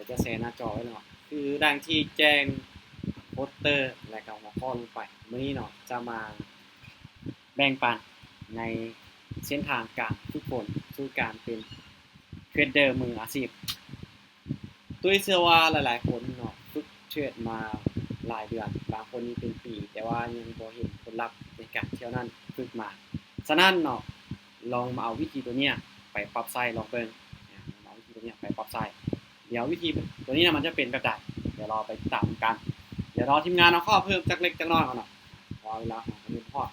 ດຽວຈະແຊໜ້າຈໍໄວ້ເນາະ. ຄືດັ່ງທີ່ແຈ້ງໂປສເຕີ ແລະກະຫົວຂໍ້ລົງໄປ, ມື້ນີ້ເນາະ ຈະມາແບ່ງປັນໃນເສັ້ນທາງການຝຶກຝົນສູ່ການເປັນເທຣດເດີມືອາຊີບ. ຕຸ້ຍເຊື່ອວ່າຫຼາຍໆຄົນເນາະ ຝຶກເທຣດມາຫຼາຍເດືອນ, ບາງຄົນນີ້ເປັນປີ, ແຕ່ວ່າຍັງບໍ່ເຫັນຜົນລັບໃນການທີ່ເຮົານັ້ນຝຶກມາ. ສະນັ້ນເນາະ ລອງມາເອົາວິທີຕົວເນີ້ຍໄປປັບໃຊ້ລອງເບິ່ງ, ນະ ລອງມາເອົາວິທີຕົວເນີ້ຍໄປປັບໃຊ້. ດຽວວິທີຕົວນີ້ນະ ມັນຈະເປັນແບບໃດ, ດຽວເຮົາໄປຕິດຕາມນຳກັນ. ດຽວລໍທີມງານເຮົາເຂົ້າເພີ່ມຈັກເລັກຈັກນ້ອຍກ່ອນເນາະ, ເພາະວ່າເວລາຂອງເຮົາຍັງບໍ່ພ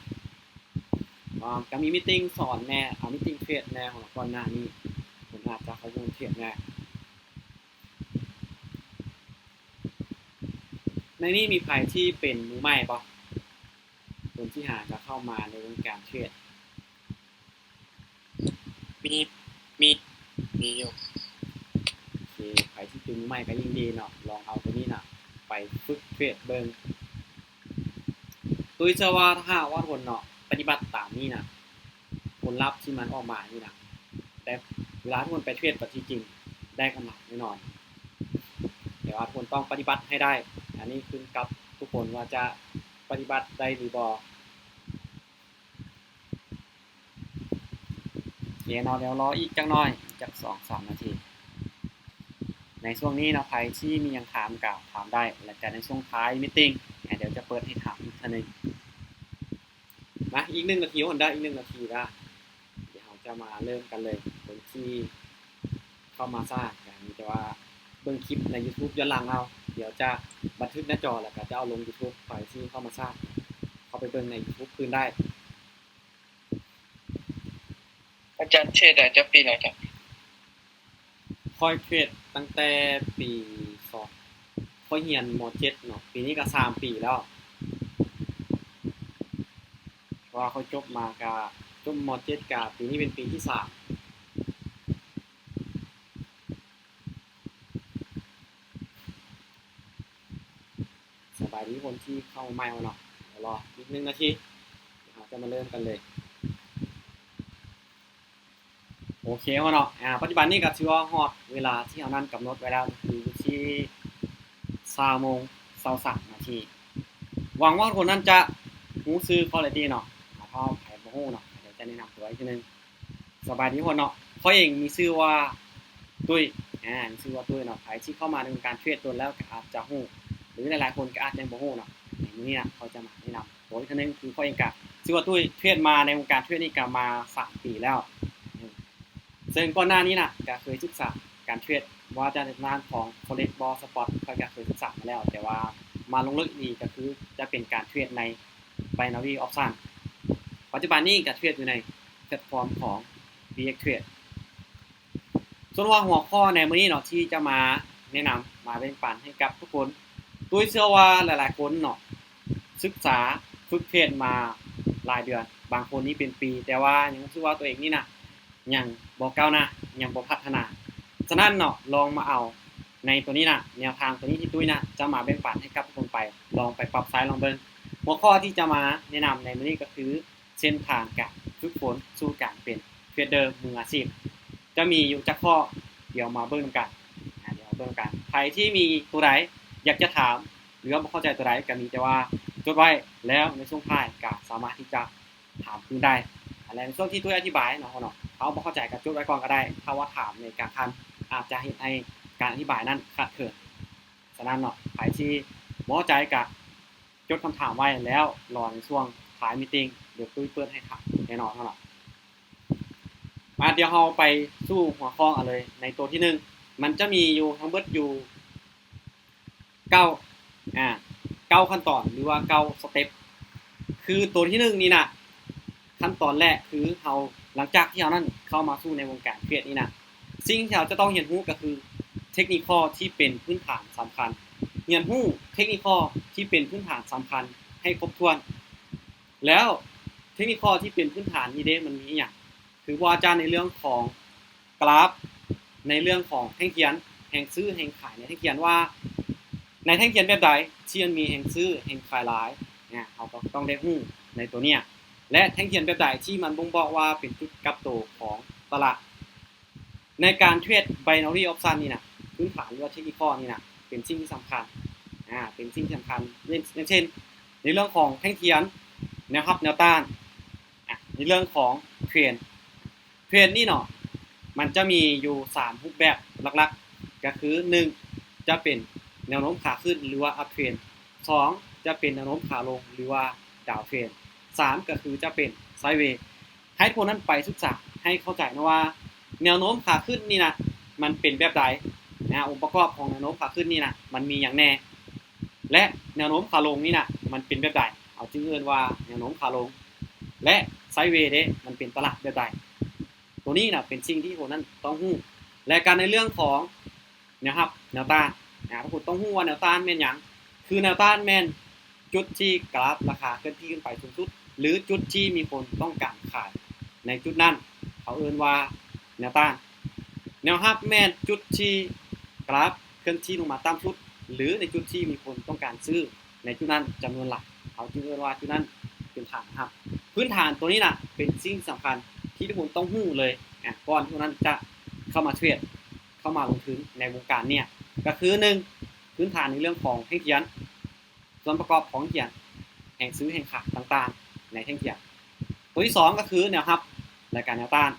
ໍ. ກໍມີມີຕິງສອນແດ່ ອາ ມີຕິງເທຣດແດ່, ເພາະວ່າກ່ອນໜ້ານີ້ເພິ່ນອາດຈະເຂົ້າຮ່ວມເທຣດແດ່. ໃນນີ້ມີໃຜທີ່ເປັນມືໃໝ່ບໍ່? ຄົນທີ່ຫາກໍເຂົ້າມາໃນວົງການເທຣດ. ມີ ມີ ມີຢູ່. ໂອເຄ, ໃຜທີ່ເປັນມືໃໝ່ກໍຍິ່ງດີເນາະ, ລອງເອົາຕົວນີ້ນະໄປຝຶກເທຣດເບິ່ງ. ຕຸ້ຍເຊື່ອວ່າຖ້າຫາກວ່າທຸກຄົນເນາະ ປະຕິບັດຕາມນີ້ນະ, ຜົນລັບທີ່ມັນອອກມານີ້ນະ, ແຕ່ເວລາທຸກຄົນໄປເທຣດກັບທີ່ຈິງ ໄດ້ກຳໄລແນ່ນອນ. ແຕ່ວ່າທຸກຄົນຕ້ອງປະຕິບັດໃຫ້ໄດ້, ອັນນີ້ຂຶ້ນກັບທຸກຄົນວ່າຈະປະຕິບັດໄດ້ຫຼືບໍ່. ໂອເຄເນາະ, ດຽວລໍອີກຈັກໜ້ອຍ, ອີກຈັກສອງສາມນາທີ. ໃນຊ່ວງນີ້ເນາະ ໃຜທີ່ມີຫຍັງຖາມກໍຖາມໄດ້, ແລ້ວກໍໃນຊ່ວງທ້າຍມີຕິງ ດຽວຈະເປີດໃຫ້ຖາມອີກເທື່ອໜຶ່ງ. ມາ ອີກໜຶ່ງນາທີ, ໂອ້ ໄດ້ອີກໜຶ່ງນາທີລະ. ດຽວເຮົາຈະມາເລີ່ມກັນເລີຍ. ຄົນທີ່ເຂົ້າມາຊ້າກໍມີແຕ່ວ່າເບິ່ງຄລິບໃນຢູທູບຍ້ອນຫຼັງເອົາ. ດຽວຈະບັນທຶກໜ້າຈໍ ແລ້ວກໍຈະເອົາລົງຢູທູບ. ໃຜທີ່ເຂົ້າມາຊ້າ ເຂົ້າໄປເບິ່ງໃນຢູທູບຄືນໄດ້. ອາຈານເທຣດໄດ້ຈັກປີແລ້ວ? ຂ້ອຍເທຣດຕັ້ງແຕ່ປີສອງ, ຂ້ອຍຮຽນ ມໍເຈັດ ເນາະ, ປີນີ້ກໍສາມປີແລ້ວ. ເພາະວ່າຂ້ອຍຈົບມາກະ ຈົບ ມໍເຈັດ ກະປີນີ້ເປັນປີທີສາມ. ສະບາຍດີຄົນທີ່ເຂົ້າມາໃໝ່ເນາະ, ດຽວລໍອີກໜຶ່ງນາທີ ເຮົາຈະມາເລີ່ມກັນເລີຍ. ໂອເຄເນາະ, ອາ ປັດຈຸບັນນີ້ກໍຖືວ່າຮອດເວລາທີ່ເຮົານັ້ນກຳນົດໄວ້ແລ້ວ, ກໍຄືທີ່ຊາວໂມງຊາວສາມນາທີ. ຫວັງວ່າທຸກຄົນນັ້ນຈະຮູ້ຊື່ຂ້ອຍແລ້ວຕິເນາະ. ຖ້າໃຜບໍ່ຮູ້ເນາະ, ດຽວຈະແນະນຳຕົວອີກເທື່ອໜຶ່ງ. ສະບາຍດີທຸກຄົນເນາະ, ຂ້ອຍເອງມີຊື່ວ່າຕຸ້ຍ, ອາ ມີຊື່ວ່າຕຸ້ຍເນາະ. ໃຜທີ່ເຂົ້າມາໃນວົງການເທຣດດົນແລ້ວກໍອາດຈະຮູ້ ຫຼືຫຼາຍໆຄົນກໍອາດຍັງບໍ່ຮູ້ເນາະ. ໃນມື້ນີ້ນະ ຂ້ອຍຈະມາແນະນຳຕົວອີກເທື່ອໜຶ່ງ. ຄືຂ້ອຍເອງກະຊື່ວ່າຕຸ້ຍ, ເທຣດມາໃນວົງການເທຣດນີ້ກະມາສາມປີແລ້ວ. ເຊິ່ງກ່ອນໜ້ານີ້ນະ ກະເຄີຍສຶກສາການເທຣດ, ບໍ່ວ່າຈະໃນດ້ານຂອງ Forex ບໍ່ Spot ຂ້ອຍກະເຄີຍສຶກສາມາແລ້ວ, ແຕ່ວ່າມາລົງເລິກອີກກໍຄືຈະເປັນການເທຣດໃນ Binary Option. ປັດຈຸບັນນີ້ກະເທຣດຢູ່ໃນແພລດຟອມຂອງ BXTrade. ສ່ວນວ່າຫົວຂໍ້ໃນມື້ນີ້ເນາະ ທີ່ຈະມາແນະນຳ ມາແບ່ງປັນໃຫ້ກັບທຸກຄົນ, ຕຸ້ຍເຊື່ອວ່າຫຼາຍໆຄົນເນາະ ສຶກສາຝຶກເທຣດມາຫຼາຍເດືອນ, ບາງຄົນນີ້ເປັນປີ, ແຕ່ວ່າຍັງຮູ້ສຶກວ່າຕົວເອງນີ້ນະ ຍັງບໍ່ກ້າວໜ້າ, ຍັງບໍ່ພັດທະນາ. ສະນັ້ນເນາະ, ລອງມາເອົາໃນຕົວນີ້ນະ, ແນວທາງຕົວນີ້ທີ່ຕຸ້ຍນະ ຈະມາແບ່ງປັນໃຫ້ກັບທຸກຄົນໄປ, ລອງໄປປັບໃຊ້ລອງເບິ່ງ. ຫົວຂໍ້ທີ່ຈະມາແນະນຳໃນມື້ນີ້ກໍຄື ເສັ້ນທາງການຝຶກຝົນສູ່ການເປັນເທຣດເດີມືອາຊີບ ຈະມີຢູ່ຈັກຂໍ້? ດຽວມາເບິ່ງນຳກັນ, ອາ ດຽວມາເບິ່ງນຳກັນ. ໃຜທີ່ມີຕົວໃດຢາກຈະຖາມ ຫຼືວ່າບໍ່ເຂົ້າໃຈຕົວໃດ ກໍມີແຕ່ວ່າຈົດໄວ້, ແລ້ວໃນຊ່ວງທ້າຍກໍສາມາດທີ່ຈະຖາມຄືນໄດ້. ອາ ແລະ ໃນຊ່ວງທີ່ຕຸ້ຍອະທິບາຍເນາະ, ເນາະ ຖ້າບໍ່ເຂົ້າໃຈກໍຈົດໄວ້ກ່ອນກໍໄດ້. ຖ້າວ່າຖາມໃນກາງຄັນ ອາດຈະເຮັດໃຫ້ການອະທິບາຍນັ້ນຂາດເຂີນ. ສະນັ້ນເນາະ, ໃຜທີ່ບໍ່ເຂົ້າໃຈກໍ ຈົດຄຳຖາມໄວ້ ແລ້ວລໍໃນຊ່ວງທ້າຍມີຕິງ ດຽວຕຸ້ຍເປີດໃຫ້ຖາມແນ່ນອນເນາະ. ມາ ດຽວເຮົາໄປສູ່ຫົວຂໍ້ກັນເລີຍ. ໃນໂຕທີໜຶ່ງ ມັນຈະມີຢູ່ທັງເບິດຢູ່ເກົ້າ ອາ ເກົ້າຂັ້ນຕອນ ຫຼືວ່າເກົ້າສະເຕັບ. ຄືໂຕທີໜຶ່ງນີ້ນະ ຂັ້ນຕອນແລກຄືເຮົາ ຫຼັງຈາກທີ່ເຮົານັ້ນເຂົ້າມາສູ່ໃນວົງການເທຣດນີ້ນະ, ສິ່ງທີ່ເຮົາຈະຕ້ອງຮຽນຮູ້ກໍຄືເທັກນິຄອລທີ່ເປັນພື້ນຖານສຳຄັນ. ຮຽນຮູ້ເທັກນິຄອລທີ່ເປັນພື້ນຖານສຳຄັນໃຫ້ຄົບຖ້ວນ. ແລ້ວເທັກນິຄອລທີ່ເປັນພື້ນຖານນີ້ເດ້ ມັນມີອີ່ຫຍັງ? ຄືບໍ່ວ່າຈະໃນເລື່ອງຂອງກຣາຟ, ໃນເລື່ອງຂອງແທ່ງທຽນ, ແຮງຊື້ແຮງຂາຍໃນແທ່ງທຽນ ວ່າໃນແທ່ງທຽນແບບໃດທີ່ມັນມີແຮງຊື້ແຮງຂາຍຫຼາຍ, ເຮົາກໍຕ້ອງໄດ້ຮູ້ໃນໂຕເນີ້ຍ. ແລະ ແທ່ງທຽນແບບໃດທີ່ມັນບົ່ງບອກວ່າເປັນຈຸດກັບໂຕຂອງຕະຫຼາດ. ໃນການເທຣດ Binary Option ນີ້ນະ, ພື້ນຖານ ຫຼືວ່າເທັກນິຄອລນີ້ນະ ເປັນສິ່ງທີ່ສຳຄັນ ອາ ເປັນສິ່ງທີ່ສຳຄັນ ເຊັ່ນ ຢ່າງເຊັ່ນ ໃນເລື່ອງຂອງແທ່ງທຽນ ແນວຮັບ ແນວຕ້ານ ອາ ໃນເລື່ອງຂອງເທຣນ ເທຣນນີ້ເນາະ ມັນຈະມີຢູ່ສາມຮູບແບບຫຼັກໆ ກໍຄື ໜຶ່ງ ຈະເປັນແນວໂນ້ມຂາຂຶ້ນ ຫຼືວ່າອັບເທຣນ ສອງ ຈະເປັນແນວໂນ້ມຂາລົງ ຫຼືວ່າດາວເທຣນ ສາມ ກໍຄືຈະເປັນໄຊເວ. ໃຫ້ພວກນັ້ນໄປສຶກສາໃຫ້ເຂົ້າໃຈນະວ່າ ແນວໂນ້ມຂາຂຶ້ນນີ້ນະ ມັນເປັນແບບໃດ ນະ ອົງປະກອບຂອງແນວໂນ້ມຂາຂຶ້ນນີ້ນະ ມັນມີຫຍັງແດ່ ແລະ ແນວໂນ້ມຂາລົງນີ້ນະ ມັນເປັນແບບໃດ ເຮົາຈຶ່ງເອີ້ນວ່າແນວໂນ້ມຂາລົງ ແລະ ໄຊເວເດ ມັນເປັນຕະຫຼາດແບບໃດ. ໂຕນີ້ນະ ເປັນສິ່ງທີ່ພວກນັ້ນຕ້ອງຮູ້ ແລະ ການໃນເລື່ອງຂອງ ແນວຮັບ ແນວຕ້ານ ນະ ທຸກຄົນຕ້ອງຮູ້ວ່າແນວຕ້ານແມ່ນຫຍັງ ຄືແນວຕ້ານແມ່ນຈຸດທີ່ກຣາຟລາຄາເຄື່ອນທີ່ຂຶ້ນໄປສູງສຸດ ຫຼື ຈຸດທີ່ມີຄົນຕ້ອງການຂາຍໃນຈຸດນັ້ນ ເຂົາເອີ້ນວ່າແນວຕ້ານ. ແນວຮັບແມ່ນຈຸດທີ່ກຣາຟເຄື່ອນທີ່ລົງມາຕ່ຳສຸດ ຫຼື ໃນຈຸດທີ່ມີຄົນຕ້ອງການຊື້ໃນຈຸດນັ້ນຈຳນວນຫຼາຍ ເຮົາຈຶ່ງເອີ້ນວ່າຈຸດນັ້ນເປັນຖານຮັບ. ພື້ນຖານໂຕນີ້ນະ ເປັນສິ່ງສຳຄັນທີ່ທຸກຄົນຕ້ອງຮູ້ເລີຍ ອາ ກ່ອນທີ່ຄົນນັ້ນຈະເຂົ້າມາເທຣດ ເຂົ້າມາລົງທຶນໃນວົງການເນີ້ຍ ກໍຄື ໜຶ່ງ ພື້ນຖານໃນເລື່ອງຂອງແທ່ງທຽນ ສ່ວນປະກອບຂອງແທ່ງທຽນ ແຮງຊື້ແຮງຂາຍຕ່າງໆໃນແທ່ງທຽນ. ຕົວທີສອງກໍຄືແນວຮັບ ແລະ ກະແນວຕ້ານ.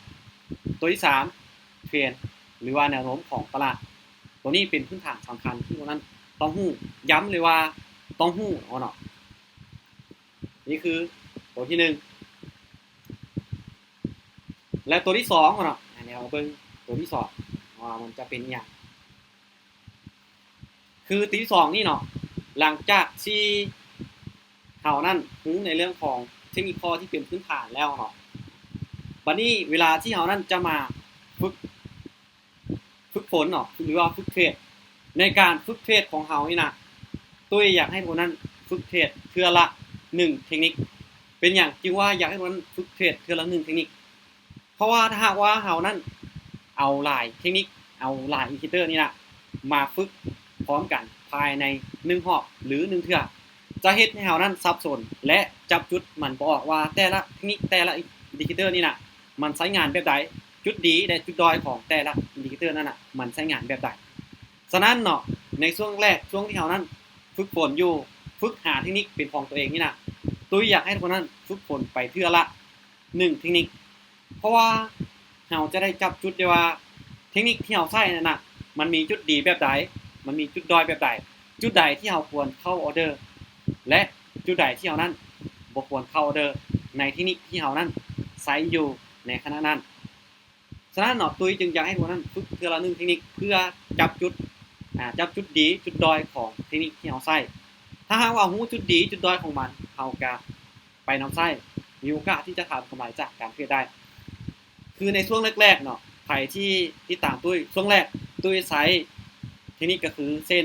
ຕົວທີສາມ ເທຣນ ຫຼືວ່າແນວໂນ້ມຂອງຕະຫຼາດ. ຕົວນີ້ເປັນພື້ນຖານສຳຄັນທີ່ພວກນັ້ນຕ້ອງຮູ້ ຢ້ຳເລີຍວ່າຕ້ອງຮູ້ເນາະ. ນີ້ຄືຕົວທີໜຶ່ງ ແລະ ຕົວທີສອງເນາະ ອັນນີ້ເຮົາມາເບິ່ງຕົວທີສອງວ່າມັນຈະເປັນອີ່ຫຍັງ. ຄືຕົວທີສອງນີ້ເນາະ ຫຼັງຈາກທີ່ເຮົານັ້ນຮູ້ໃນເລື່ອງຂອງເທັກນິຄອລທີ່ເປັນພື້ນຖານແລ້ວເນາະ ບັດນີ້ເວລາທີ່ເຮົານັ້ນຈະມາຝຶກ ຝຶກຝົນເນາະ ຫຼືວ່າຝຶກເທຣດ ໃນການຝຶກເທຣດຂອງເຮົານີ້ນະ ຕຸ້ຍຢາກໃຫ້ພວກນັ້ນຝຶກເທຣດເທື່ອລະໜຶ່ງເທັກນິກ. ເປັນຫຍັງຈຶ່ງວ່າຢາກໃຫ້ພວກນັ້ນຝຶກເທຣດເທື່ອລະໜຶ່ງເທັກນິກ? ເພາະວ່າຖ້າຫາກວ່າເຮົານັ້ນເອົາຫຼາຍເທັກນິກ ເອົາຫຼາຍອິນດິເຄເຕີນີ້ນະ ມາຝຶກພ້ອມກັນພາຍໃນໜຶ່ງຮອບ ຫຼື ໜຶ່ງເທື່ອ ຈະເຮັດໃຫ້ເຮົານັ້ນສັບສົນ ແລະ ຈັບຈຸດມັນບໍ່ອອກວ່າແຕ່ລະເທັກນິກ ແຕ່ລະອິນດິເຄເຕີນີ້ນະ ມັນໃຊ້ງານແບບໃດ, ຈຸດດີ ແລະ ຈຸດດ້ອຍຂອງແຕ່ລະອິນດິເຄເຕີນັ້ນນະ ມັນໃຊ້ງານແບບໃດ. ສະນັ້ນເນາະ ໃນຊ່ວງແລກ ຊ່ວງທີ່ເຮົານັ້ນຝຶກຝົນຢູ່ ຝຶກຫາເທັກນິກເປັນຂອງຕົວເອງນີ້ນະ ຕຸ້ຍຢາກໃຫ້ທຸກຄົນນັ້ນຝຶກຝົນໄປເທື່ອລະໜຶ່ງເທັກນິກ. ເພາະວ່າເຮົາຈະໄດ້ຈັບຈຸດໄດ້ວ່າ ເທັກນິກທີ່ເຮົາໃຊ້ນັ້ນນະ ມັນມີຈຸດດີແບບໃດ, ມັນມີຈຸດດ້ອຍແບບໃດ, ຈຸດໃດທີ່ເຮົາຄວນເຂົ້າອໍເດີ ແລະ ຈຸດໃດທີ່ເຮົານັ້ນບໍ່ຄວນເຂົ້າອໍເດີ ໃນເທັກນິກທີ່ເຮົານັ້ນໃຊ້ຢູ່ໃນຂະນະນັ້ນ. ສະນັ້ນເນາະ ຕຸ້ຍຈຶ່ງຢາກໃຫ້ພວກນັ້ນຝຶກເທື່ອລະໜຶ່ງເທັກນິກ ເພື່ອຈັບຈຸດ ອາ ຈັບຈຸດດີ ຈຸດດ້ອຍຂອງເທັກນິກທີ່ເຮົາໃຊ້. ຖ້າຫາກວ່າຮູ້ຈຸດດີ ຈຸດດ້ອຍຂອງມັນ ເຮົາກະໄປນຳໃຊ້ ມີໂອກາດທີ່ຈະທຳກຳໄລຈາກການເທຣດໄດ້. ຄືໃນຊ່ວງແລກໆເນາະ ໃຜທີ່ຕິດຕາມຕຸ້ຍ ຊ່ວງແລກຕຸ້ຍໃຊ້ເທັກນິກກໍຄືເສັ້ນ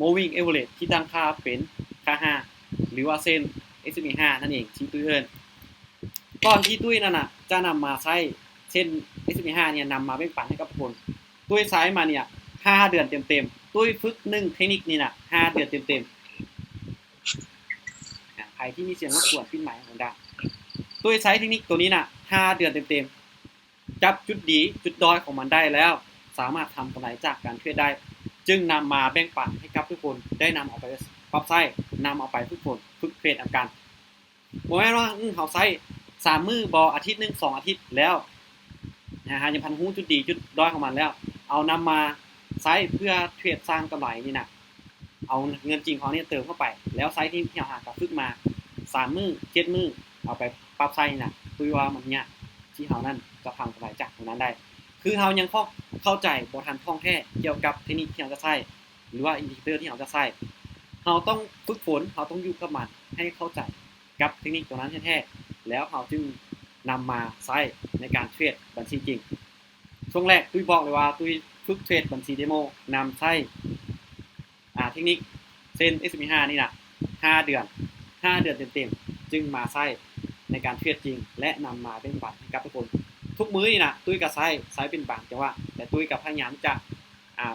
moving average ທີ່ຕັ້ງຄ່າເປັນຄ່າຫ້າ ຫຼືວ່າເສັ້ນ ເອສເອັມເອ ຫ້າ ນັ້ນເອງທີ່ຕຸ້ຍເອີ້ນ. ກ່ອນທີ່ຕຸ້ຍນັ້ນນະ ຈະນຳມາໃຊ້ເສັ້ນ ເອສເອັມເອ ຫ້າ ນີ້ນຳມາແບ່ງປັນໃຫ້ກັບທຸກຄົນ ຕຸ້ຍໃຊ້ມານີ້ຫ້າເດືອນເຕັມໆ. ຕຸ້ຍຝຶກໜຶ່ງເທັກນິກນີ້ນະຫ້າເດືອນເຕັມໆ. ອາ ໃຜທີ່ມີສຽງລົບກວນປິດໄມໃຫ້ຄົນໄດ້. ຕຸ້ຍໃຊ້ເທັກນິກໂຕນີ້ນະຫ້າເດືອນເຕັມໆ. ຈັບຈຸດດີຈຸດດ້ອຍຂອງມັນໄດ້ແລ້ວ ສາມາດທຳກຳໄລຈາກການເທຣດໄດ້ ຈຶ່ງນຳມາແບ່ງປັນໃຫ້ກັບທຸກຄົນໄດ້ນຳເອົາໄປປັບໃຊ້, ນຳເອົາໄປຝຶກຝົນ, ຝຶກເທຣດນຳກັນ. ບໍ່ແມ່ນວ່າ ອື ເຮົາໃຊ້ສາມມື້ບໍ ອາທິດໜຶ່ງ ສອງອາທິດແລ້ວ ຫາຍັງພັນຮູ້ຈຸດດີຈຸດດ້ອຍຂອງມັນແລ້ວ ເອົານຳມາໃຊ້ເພື່ອເທຣດສ້າງກຳໄລນີ້ນະ. ເອົາເງິນຈິງເຮົານີ້ເຕີມເຂົ້າໄປ ແລ້ວໃຊ້ທີ່ເຮົາຫາກະຝຶກມາສາມມື້ ເຈັດມື້ ເອົາໄປປັບໃຊ້ນີ້ນະ. ຕຸ້ຍວ່າມັນຍາກທີ່ເຮົານັ້ນຈະທຳກຳໄລຈາກຕົງນັ້ນໄດ້ ຄືເຮົາຍັງເຂົ້າ ເຂົ້າໃຈບໍ່ທັນທ່ອງແທ້ກ່ຽວກັບເທັກນິກທີ່ເຮົາຈະໃຊ້ ຫຼືວ່າອິນດິເຄເຕີທີ່ເຮົາຈະໃຊ້. ເຮົາຕ້ອງຝຶກຝົນ, ເຮົາຕ້ອງຢູ່ກັບມັນໃຫ້ເຂົ້າໃຈ ກັບເທັກນິກຕົງນັ້ນແທ້ໆ ແລ້ວເຮົາຈຶ່ງນຳມາໃຊ້ໃນການເທຣດບັນຊີຈິງ. ຊ່ວງແລກຕຸ້ຍບອກເລີຍວ່າ ຕຸ້ຍຝຶກເທຣດບັນຊີເດໂມ ນຳໃຊ້ ອາ ເທັກນິກເຊັ່ນ ເອສເອັມເອ ຫ້າ ນີ້ນະ ຫ້າເດືອນ ຫ້າເດືອນເຕັມໆ ຈຶ່ງມາໃຊ້ໃນການເທຣດຈິງ ແລະ ນຳມາແບ່ງປັນໃຫ້ກັບທຸກຄົນ. ທຸກມື້ນີ້ນະ ຕຸ້ຍກະໃຊ້ ໃຊ້ເປັນບາງຈັງຫວະ ແລະ ຕຸ້ຍກະພະຍາຍາມຈະ ອາ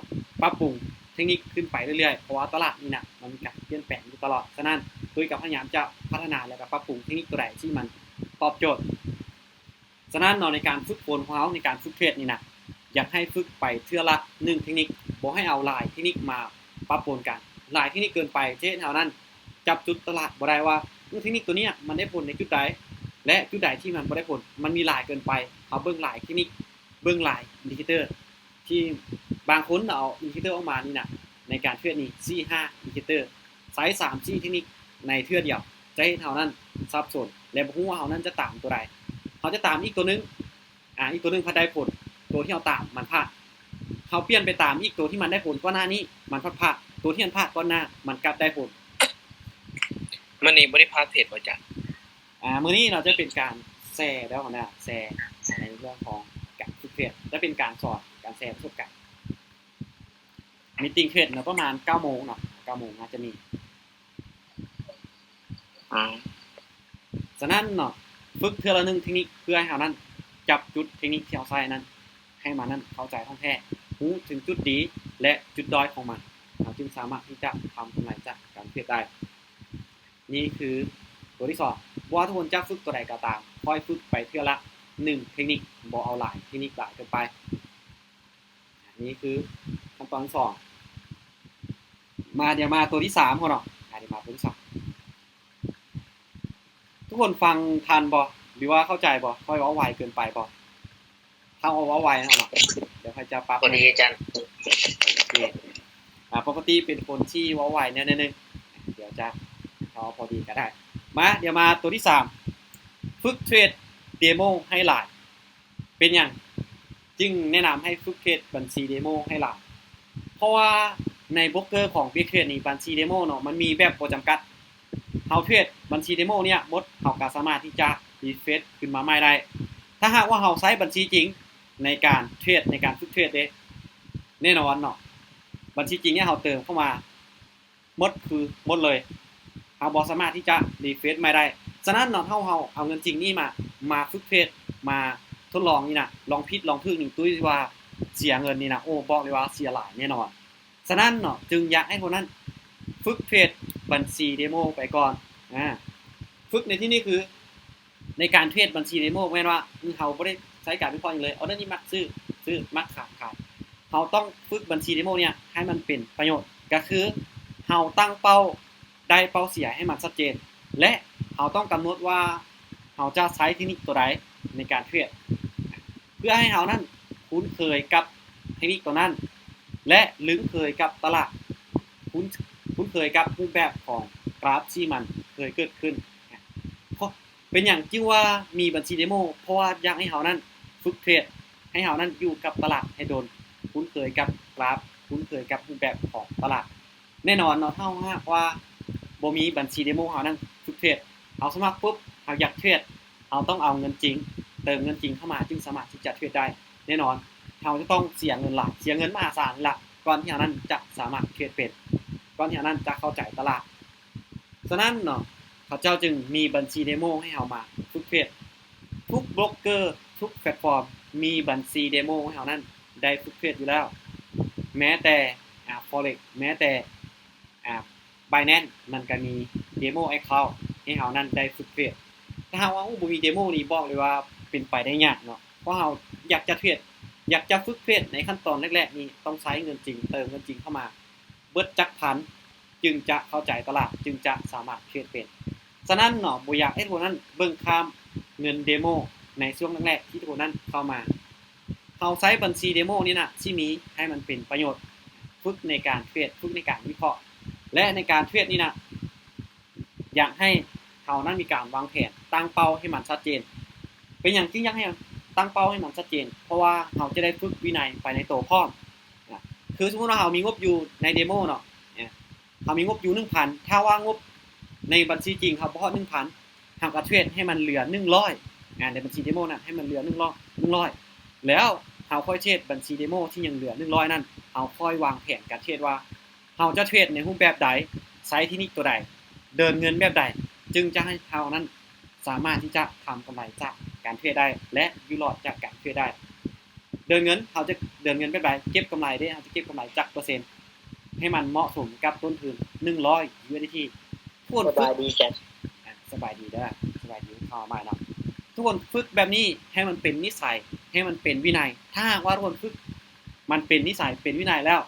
ປັບປຸງເທັກນິກຂຶ້ນໄປເລື້ອຍໆ ເພາະວ່າຕະຫຼາດນີ້ນະ ມັນມີການປ່ຽນແປງຢູ່ຕະຫຼອດ. ສະນັ້ນ ຕຸ້ຍກໍພະຍາຍາມຈະພັດທະນາ ແລະ ກໍປັບປຸງເທັກນິກຕົວໃດທີ່ມັນຕອບໂຈດ. ສະນັ້ນເນາະ ໃນການຝຶກຝົນຂອງເຮົາ ໃນການຝຶກເທຣດນີ້ນະ ຢາກໃຫ້ຝຶກໄປເທື່ອລະໜຶ່ງເທັກນິກ, ບໍ່ໃຫ້ເອົາຫຼາຍເທັກນິກມາປະປົນກັນ. ຫຼາຍເທັກນິກເກີນໄປຈະເຮັດໃຫ້ເຮົານັ້ນຈັບຈຸດຕະຫຼາດບໍ່ໄດ້ວ່າ ເອີ ເທັກນິກຕົວເນີ້ຍມັນໄດ້ຜົນໃນຈຸດໃດ ແລະ ຈຸດໃດທີ່ມັນບໍ່ໄດ້ຜົນ. ມັນມີຫຼາຍເກີນໄປ, ເຮົາເບິ່ງຫຼາຍເທັກນິກ, ເບິ່ງຫຼາຍອິນດິເຄເຕີ ທີ່ບາງຄົນເອົາອິນດິເຄເຕີອອກມານີ້ນະ ໃນການເທຣດນີ້ ສີ່ຫ້າອິນດິເຄເຕີ ໃຊ້ສາມສີ່ເທັກນິກໃນເທື່ອດຽວ ຈະເຮັດໃຫ້ເຮົານັ້ນສັບສົນ ແລະ ບໍ່ຮູ້ວ່າເຮົານັ້ນຈະຕາມຕົວໃດ. ເຮົາຈະຕາມອີກຕົວໜຶ່ງ ອາ ອີກຕົວໜຶ່ງພັດໄດ້ຜົນ, ຕົວທີ່ເຮົາຕາມມັນພາດ. ເຮົາປ່ຽນໄປຕາມອີກຕົວທີ່ມັນໄດ້ຜົນກ່ອນໜ້ານີ້ ມັນພັດພາດ, ຕົວທີ່ມັນພາດກ່ອນໜ້າມັນກັບໄດ້ຜົນ. ມື້ນີ້ບໍ່ໄດ້ພາເທຣດບໍ່ຈະ? ອາ ມື້ນີ້ເນາະ ຈະເປັນການແຊແລ້ວນະ, ແຊໃນເລື່ອງຂອງການຝຶກເທຣດ ຈະເປັນການສອນ ການແຊປະສົບການ. ມີຕິງເທຣດເນາະ ປະມານເກົ້າໂມງເນາະ, ເກົ້າໂມງໜ້າຈະມີ. ອາ ສະນັ້ນເນາະ ຝຶກເທື່ອລະໜຶ່ງເທັກນິກ ເພື່ອໃຫ້ເຮົານັ້ນຈັບຈຸດເທັກນິກທີ່ເຮົາໃຊ້ນັ້ນ ໃຫ້ມັນນັ້ນເຂົ້າໃຈຂອງແທ້, ຮູ້ເຖິງຈຸດດີ ແລະ ຈຸດດ້ອຍຂອງມັນ, ເຮົາຈຶ່ງສາມາດທີ່ຈະທຳກຳໄລຈາກການເທຣດໄດ້. ນີ້ຄືຕົວທີສອງ. ບໍ່ວ່າທຸກຄົນຈະຝຶກຕົວໃດກໍຕາມ, ຄ່ອຍຝຶກໄປເທື່ອລະໜຶ່ງເທັກນິກ, ບໍ່ເອົາຫຼາຍເທັກນິກຫຼາຍເກີນໄປ. ນີ້ຄືຂັ້ນຕອນທີສອງ. ມາ ດຽວມາຕົວທີສາມເຮົາເນາະ, ອາ ດຽວມາຕົວທີສາມ. ທຸກຄົນຟັງທັນບໍ່ ຫຼືວ່າເຂົ້າໃຈບໍ່? ຂ້ອຍເວົ້າໄວເກີນໄປບໍ່? ຖ້າເວົ້າໄວເນາະ ດຽວຂ້ອຍຈະປັບ. ພໍດີອາຈານ. ໂອເຄ. ອາ ປົກກະຕິເປັນຄົນທີ່ເວົ້າໄວແນວໜຶ່ງ, ດຽວຈະເວົ້າພໍດີກໍໄດ້. ມາ ດຽວມາຕົວທີສາມ ຝຶກເທຣດເດໂມໃຫ້ຫຼາຍ. ເປັນຫຍັງຈຶ່ງແນະນຳໃຫ້ຝຶກເທຣດບັນຊີເດໂມໃຫ້ຫຼາຍ? ເພາະວ່າໃນໂບຣກເກີຂອງ Bittrex ນີ້ ບັນຊີເດໂມເນາະ ມັນມີແບບບໍ່ຈຳກັດ. ເຮົາເທຣດບັນຊີເດໂມເນີ້ຍໝົດ ເຮົາກໍສາມາດທີ່ຈະ refresh ຂຶ້ນມາໃໝ່ໄດ້. ຖ້າຫາກວ່າເຮົາໃຊ້ບັນຊີຈິງໃນການເທຣດ ໃນການຝຶກເທຣດເດ້ ແນ່ນອນເນາະ ບັນຊີຈິງເນີ້ຍເຮົາເຕີມເຂົ້າມາ ໝົດຄືໝົດເລີຍ, ເຮົາບໍ່ສາມາດທີ່ຈະ refresh ໃໝ່ໄດ້. ສະນັ້ນເນາະ ເຮົາ ເຮົາເອົາເງິນຈິງນີ້ມາ ມາຝຶກເທຣດ ມາທົດລອງນີ້ນະ ລອງຜິດລອງຖືກນີ້ ຕຸ້ຍວ່າເສຍເງິນນີ້ນະ ໂອ້ ບອກເລີຍວ່າເສຍຫຼາຍແນ່ນອນ. ສະນັ້ນເນາະ ຈຶ່ງຢາກໃຫ້ພວກນັ້ນຝຶກເທຣດບັນຊີເດໂມໄປກ່ອນ. ອາ ຝຶກໃນທີ່ນີ້ຄື ໃນການເທຣດບັນຊີເດໂມ ບໍ່ແມ່ນວ່າ ເຮົາບໍ່ໄດ້ໃຊ້ການວິເຄາະຫຍັງເລີຍ, ອໍເດີນີ້ມັກຊື້ ຊື້ ມັກຂາຍ ຂາຍ. ເຮົາຕ້ອງຝຶກບັນຊີເດໂມເນີ້ຍໃຫ້ມັນເປັນປະໂຫຍດ, ກໍຄືເຮົາຕັ້ງເປົ້າໄດ້ເປົ້າເສຍໃຫ້ມັນຊັດເຈນ ແລະ ເຮົາຕ້ອງກຳນົດວ່າເຮົາຈະໃຊ້ເທັກນິກຕົວໃດໃນການເທຣດ ເພື່ອໃຫ້ເຮົານັ້ນຄຸ້ນເຄີຍກັບເທັກນິກຕົວນັ້ນ ແລະ ຄຸ້ນເຄີຍກັບຕະຫຼາດ, ຄຸ້ນ ຄຸ້ນເຄີຍກັບຮູບແບບຂອງກຣາຟທີ່ມັນເຄີຍເກີດຂຶ້ນ. ເພາະ ເປັນຫຍັງຈຶ່ງວ່າມີບັນຊີເດໂມ? ເພາະວ່າຢາກໃຫ້ເຮົານັ້ນຝຶກເທຣດ, ໃຫ້ເຮົານັ້ນຢູ່ກັບຕະຫຼາດໃຫ້ດົນ, ຄຸ້ນເຄີຍກັບກຣາຟ, ຄຸ້ນເຄີຍກັບຮູບແບບຂອງຕະຫຼາດ. ແນ່ນອນເນາະ, ຖ້າຫາກວ່າບໍ່ມີບັນຊີເດໂມ ເຮົານັ້ນຝຶກເທຣດ, ເຮົາສະໝັກປຸບ, ເຮົາຢາກເທຣດ, ເຮົາຕ້ອງເອົາເງິນຈິງ, ເຕີມເງິນຈິງເຂົ້າມາ ຈຶ່ງສາມາດທີ່ຈະເທຣດໄດ້. ແນ່ນອນ, ເຮົາຈະຕ້ອງເສຍເງິນຫຼາຍ, ເສຍເງິນມະຫາສານນີ້ລະ, ກ່ອນທີ່ເຮົານັ້ນຈະສາມາດເທຣດເປັນ, ກ່ອນທີ່ເຮົານັ້ນຈະເຂົ້າໃຈຕະຫຼາດ. ສະນັ້ນເນາະ ເຂົາເຈົ້າຈຶ່ງມີບັນຊີເດໂມໃຫ້ເຮົາມາຝຶກເທຣດ. ທຸກໂບຣກເກີ ທຸກແພລດຟອມມີບັນຊີເດໂມໃຫ້ເຮົານັ້ນໄດ້ຝຶກເທຣດຢູ່ແລ້ວ. ແມ້ແຕ່ ອາ Forex ແມ້ແຕ່ ອາ Binance ມັນກໍມີເດໂມ account ໃຫ້ເຮົານັ້ນໄດ້ຝຶກເທຣດ. ຖ້າຫາກວ່າບໍ່ມີເດໂມນີ້ ບອກເລີຍວ່າເປັນໄປໄດ້ຍາກເນາະ. ເພາະເຮົາຢາກຈະເທຣດ ຢາກຈະຝຶກເທຣດໃນຂັ້ນຕອນແລກໆນີ້ ຕ້ອງໃຊ້ເງິນຈິງ, ເຕີມເງິນຈິງເຂົ້າມາ ເບິດຈັກພັນ ຈຶ່ງຈະເຂົ້າໃຈຕະຫຼາດ, ຈຶ່ງຈະສາມາດເທຣດເປັນ. ສະນັ້ນເນາະ, ບໍ່ຢາກໃຫ້ທຸກຄົນນັ້ນເບິ່ງຂ້າມເງິນເດໂມໃນຊ່ວງແລກໆທີ່ທຸກຄົນນັ້ນເຂົ້າມາ. ເຮົາໃຊ້ບັນຊີເດໂມນີ້ນະ ທີ່ມີໃຫ້ມັນເປັນປະໂຫຍດ, ຝຶກໃນການເທຣດ, ຝຶກໃນການວິເຄາະ ແລະ ໃນການເທຣດນີ້ນະ ຢາກໃຫ້ເຮົານັ້ນມີການວາງແຜນ, ຕັ້ງເປົ້າໃຫ້ມັນຊັດເຈນ. ເປັນຫຍັງຈຶ່ງຢາກໃຫ້ຕັ້ງເປົ້າໃຫ້ມັນຊັດເຈນ? ເພາະວ່າເຮົາຈະໄດ້ຝຶກວິໄນໄປໃນໂຕພ້ອມ. ນະ ຄືສົມມຸດວ່າເຮົາມີງົບຢູ່ໃນເດໂມເນາະ, ເຮົາມີງົບຢູ່ໜຶ່ງພັນ, ຖ້າວ່າງົບໃນບັນຊີຈິງເຮົາບໍ່ຮອດໜຶ່ງພັນ, ເຮົາກໍເທຣດໃຫ້ມັນເຫຼືອໜຶ່ງຮ້ອຍ, ອາ ໃນບັນຊີເດໂມນັ້ນໃຫ້ມັນເຫຼືອໜຶ່ງຮ້ອຍ, ໜຶ່ງຮ້ອຍ ແລ້ວເຮົາຄ່ອຍເທຣດບັນຊີເດໂມທີ່ຍັງເຫຼືອໜຶ່ງຮ້ອຍນັ້ນ, ເຮົາຄ່ອຍວາງແຜນການເທຣດວ່າ ເຮົາຈະເທຣດໃນຮູບແບບໃດ, ໃຊ້ເທັກນິກຕົວໃດ, ເດີນເງິນແບບໃດ, ຈຶ່ງຈະໃຫ້ເຮົານັ້ນສາມາດທີ່ຈະທຳກຳໄລຈາກການເທຣດໄດ້ ແລະ ຢູ່ລອດຈາກການເທຣດໄດ້. ເດີນເງິນ ເຮົາຈະເດີນເງິນແບບໃດ, ເກັບກຳໄລເດ້ ເຮົາຈະເກັບກຳໄລຈັກເປີເຊັນ ໃຫ້ມັນເໝາະສົມກັບຕົ້ນທຶນໜຶ່ງຮ້ອຍ USDT. ທຸກຄົນຝຶກ ສະບາຍດີ ສະບາຍດີເດີ ສະບາຍດີ ເຂົ້າມາໃໝ່ເນາະ. ທຸກຄົນຝຶກແບບນີ້ໃຫ້ມັນເປັນນິໄສ, ໃຫ້ມັນເປັນວິໄນ. ຖ້າຫາກວ່າທຸກຄົນຝຶກ ມັນເປັນນິໄສ ເປັນວິໄນແລ້ວ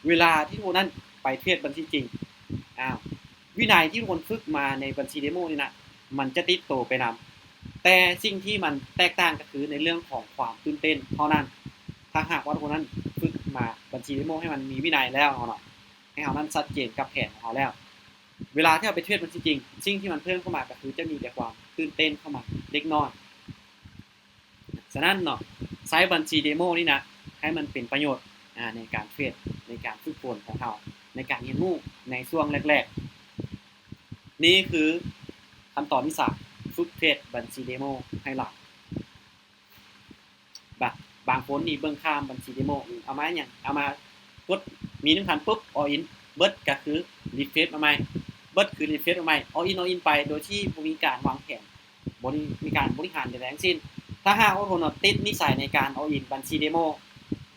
ເວລາທີ່ຄົນນັ້ນໄປເທຣດບັນຊີຈິງ ອ້າວ ວິໄນທີ່ຄົນຝຶກມາໃນບັນຊີເດໂມນີ້ນະ ມັນຈະຕິດໂຕໄປນຳ. ແຕ່ສິ່ງທີ່ມັນແຕກຕ່າງກໍຄືໃນເລື່ອງຂອງຄວາມຕື່ນເຕັ້ນເທົ່ານັ້ນ. ຖ້າຫາກວ່າຄົນນັ້ນຝຶກມາບັນຊີເດໂມໃຫ້ມັນມີວິໄນແລ້ວເນາະ ໃຫ້ເຮົານັ້ນຊັດເຈນກັບແຜນຂອງເຮົາແລ້ວ ເວລາທີ່ເຮົາໄປເທຣດບັນຊີຈິງ ສິ່ງທີ່ມັນເພີ່ມເຂົ້າມາກໍຄືຈະມີແຕ່ຄວາມຕື່ນເຕັ້ນເຂົ້າມາເລັກນ້ອຍ. ສະນັ້ນເນາະ ໃຊ້ບັນຊີເດໂມນີ້ນະ ໃຫ້ມັນເປັນປະໂຫຍດ ອາ ໃນການເທຣດ ໃນການຝຶກຝົນຂອງເຮົາ ໃນການຮຽນຮູ້ໃນຊ່ວງແລກໆ. ນີ້ຄືຂັ້ນຕອນທີສາມ ຝຶກເທຣດບັນຊີເດໂມໃຫ້ຫຼາຍ. ບາງ ບາງຄົນນີ້ເບິ່ງຂ້າມບັນຊີເດໂມ ເອົາມາຫຍັງ ເອົາມາກົດ ມີໜຶ່ງພັນປຸບ ອອລອິນ ເບິດກໍຄືຣີເຟຣຊມາໃໝ່ ເບິດຄືຣີເຟຣຊມາໃໝ່ ອອລອິນ ອອລອິນໄປ ໂດຍທີ່ບໍ່ມີການວາງແຜນ ບໍ່ໄດ້ມີການບໍລິຫານໃດໆທັງສິ້ນ. ຖ້າຫາກວ່າຄົນເນາະ ຕິດນິໄສໃນການອອລອິນບັນຊີເດໂມ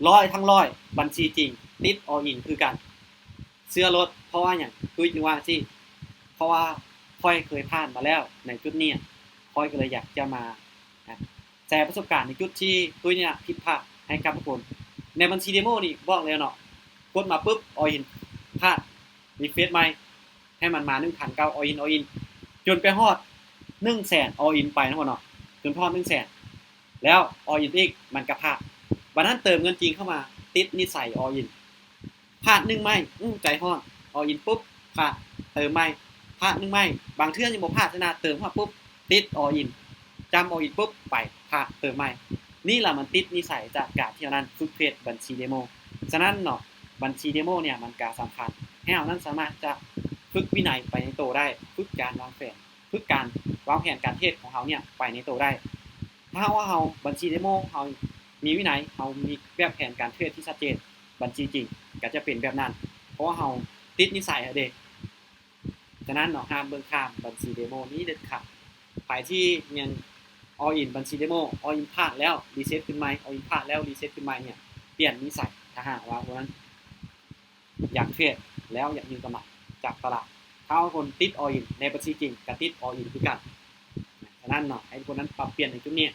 ຮ້ອຍທັງຮ້ອຍ ບັນຊີຈິງຕິດອອລອິນຄືກັນ ເຊື່ອໂລດ. ເພາະວ່າຫຍັງ? ຕຸ້ຍຈຶ່ງວ່າຈັ່ງຊີ້ ເພາະວ່າຂ້ອຍເຄີຍຜ່ານມາແລ້ວໃນຈຸດນີ້ ຂ້ອຍກໍເລີຍຢາກຈະມາ ອາ ແຊປະສົບການໃນຈຸດທີ່ຕຸ້ຍນີ້ນະຜິດພາດໃຫ້ກັບທຸກຄົນ. ໃນບັນຊີເດໂມນີ້ບອກແລ້ວເນາະ ກົດມາປຶບ ອອລອິນ ພາດ ຣີເຟຣຊໃໝ່ ໃຫ້ມັນມາໜຶ່ງພັນເກົ້າ ອອລອິນ ອອລອິນ ຈົນໄປຮອດໜຶ່ງແສນ ອອລອິນໄປເນາະ ເນາະ ຈົນຮອດໜຶ່ງແສນ ແລ້ວ ອອລອິນອີກ ມັນກໍພາດ. ບັດນັ້ນເຕີມເງິນຈິງເຂົ້າມາ ຕິດນິໄສ ອອລອິນ ພາດໜຶ່ງໃໝ່ ອື ໃຈຮ້ອນ ອອລອິນປຸບ ພາດ ເຕີມໃໝ່ ພາດໜຶ່ງໃໝ່ ບາງເທື່ອຍັງບໍ່ພາດຊະນະ ເຕີມເຂົ້າມາປຸບ ຕິດ ອອລອິນ ຈ້ຳ ອອລອິນປຸບ ໄປ ພາດ ເຕີມໃໝ່. ນີ້ລະມັນຕິດນິໄສຈາກການທີ່ເຮົານັ້ນຝຶກເທຣດບັນຊີເດໂມ. ສະນັ້ນເນາະ ບັນຊີເດໂມເນຍ ມັນກະສຳຄັນ ໃຫ້ເຮົານັ້ນສາມາດຈະຝຶກວິໄນໄປໃນໂຕໄດ້ ຝຶກການວາງແຜນ ຝຶກການວາງແຜນການເທຣດຂອງເຮົາເນຍໄປໃນໂຕໄດ້. ຖ້າຫາກວ່າເຮົາ ບັນຊີເດໂມເຮົາມີວິໄນ ເຮົາມີແບບແຜນການເທຣດທີ່ຊັດເຈນ ບັນຊີຈິງກໍຈະເປັນແບບນັ້ນ ເພາະວ່າເຮົາຕິດນິໄສແລ້ວເດ້. ສະນັ້ນເນາະ ຫ້າມເບິ່ງຂ້າມບັນຊີເດໂມນີ້ເດັດຂາດ. ໃຜທີ່ຍັງອອລອິນບັນຊີເດໂມ ອອລອິນພາດແລ້ວຣີເຊັດຂຶ້ນໃໝ່ ອອລອິນພາດແລ້ວຣີເຊັດຂຶ້ນໃໝ່ເນຍ ປ່ຽນນິໄສ. ຖ້າຫາກວ່າຜູ້ນັ້ນຢາກເທຣດແລ້ວຢາກມີກຳໄລຈາກຕະຫຼາດ ຖ້າວ່າຄົນຕິດອອລອິນໃນບັນຊີຈິງກໍຕິດອອລອິນຄືກັນ. ສະນັ້ນເນາະ ໃຫ້ຄົນນັ້ນປັບປ່ຽນໃນຈຸດນີ້.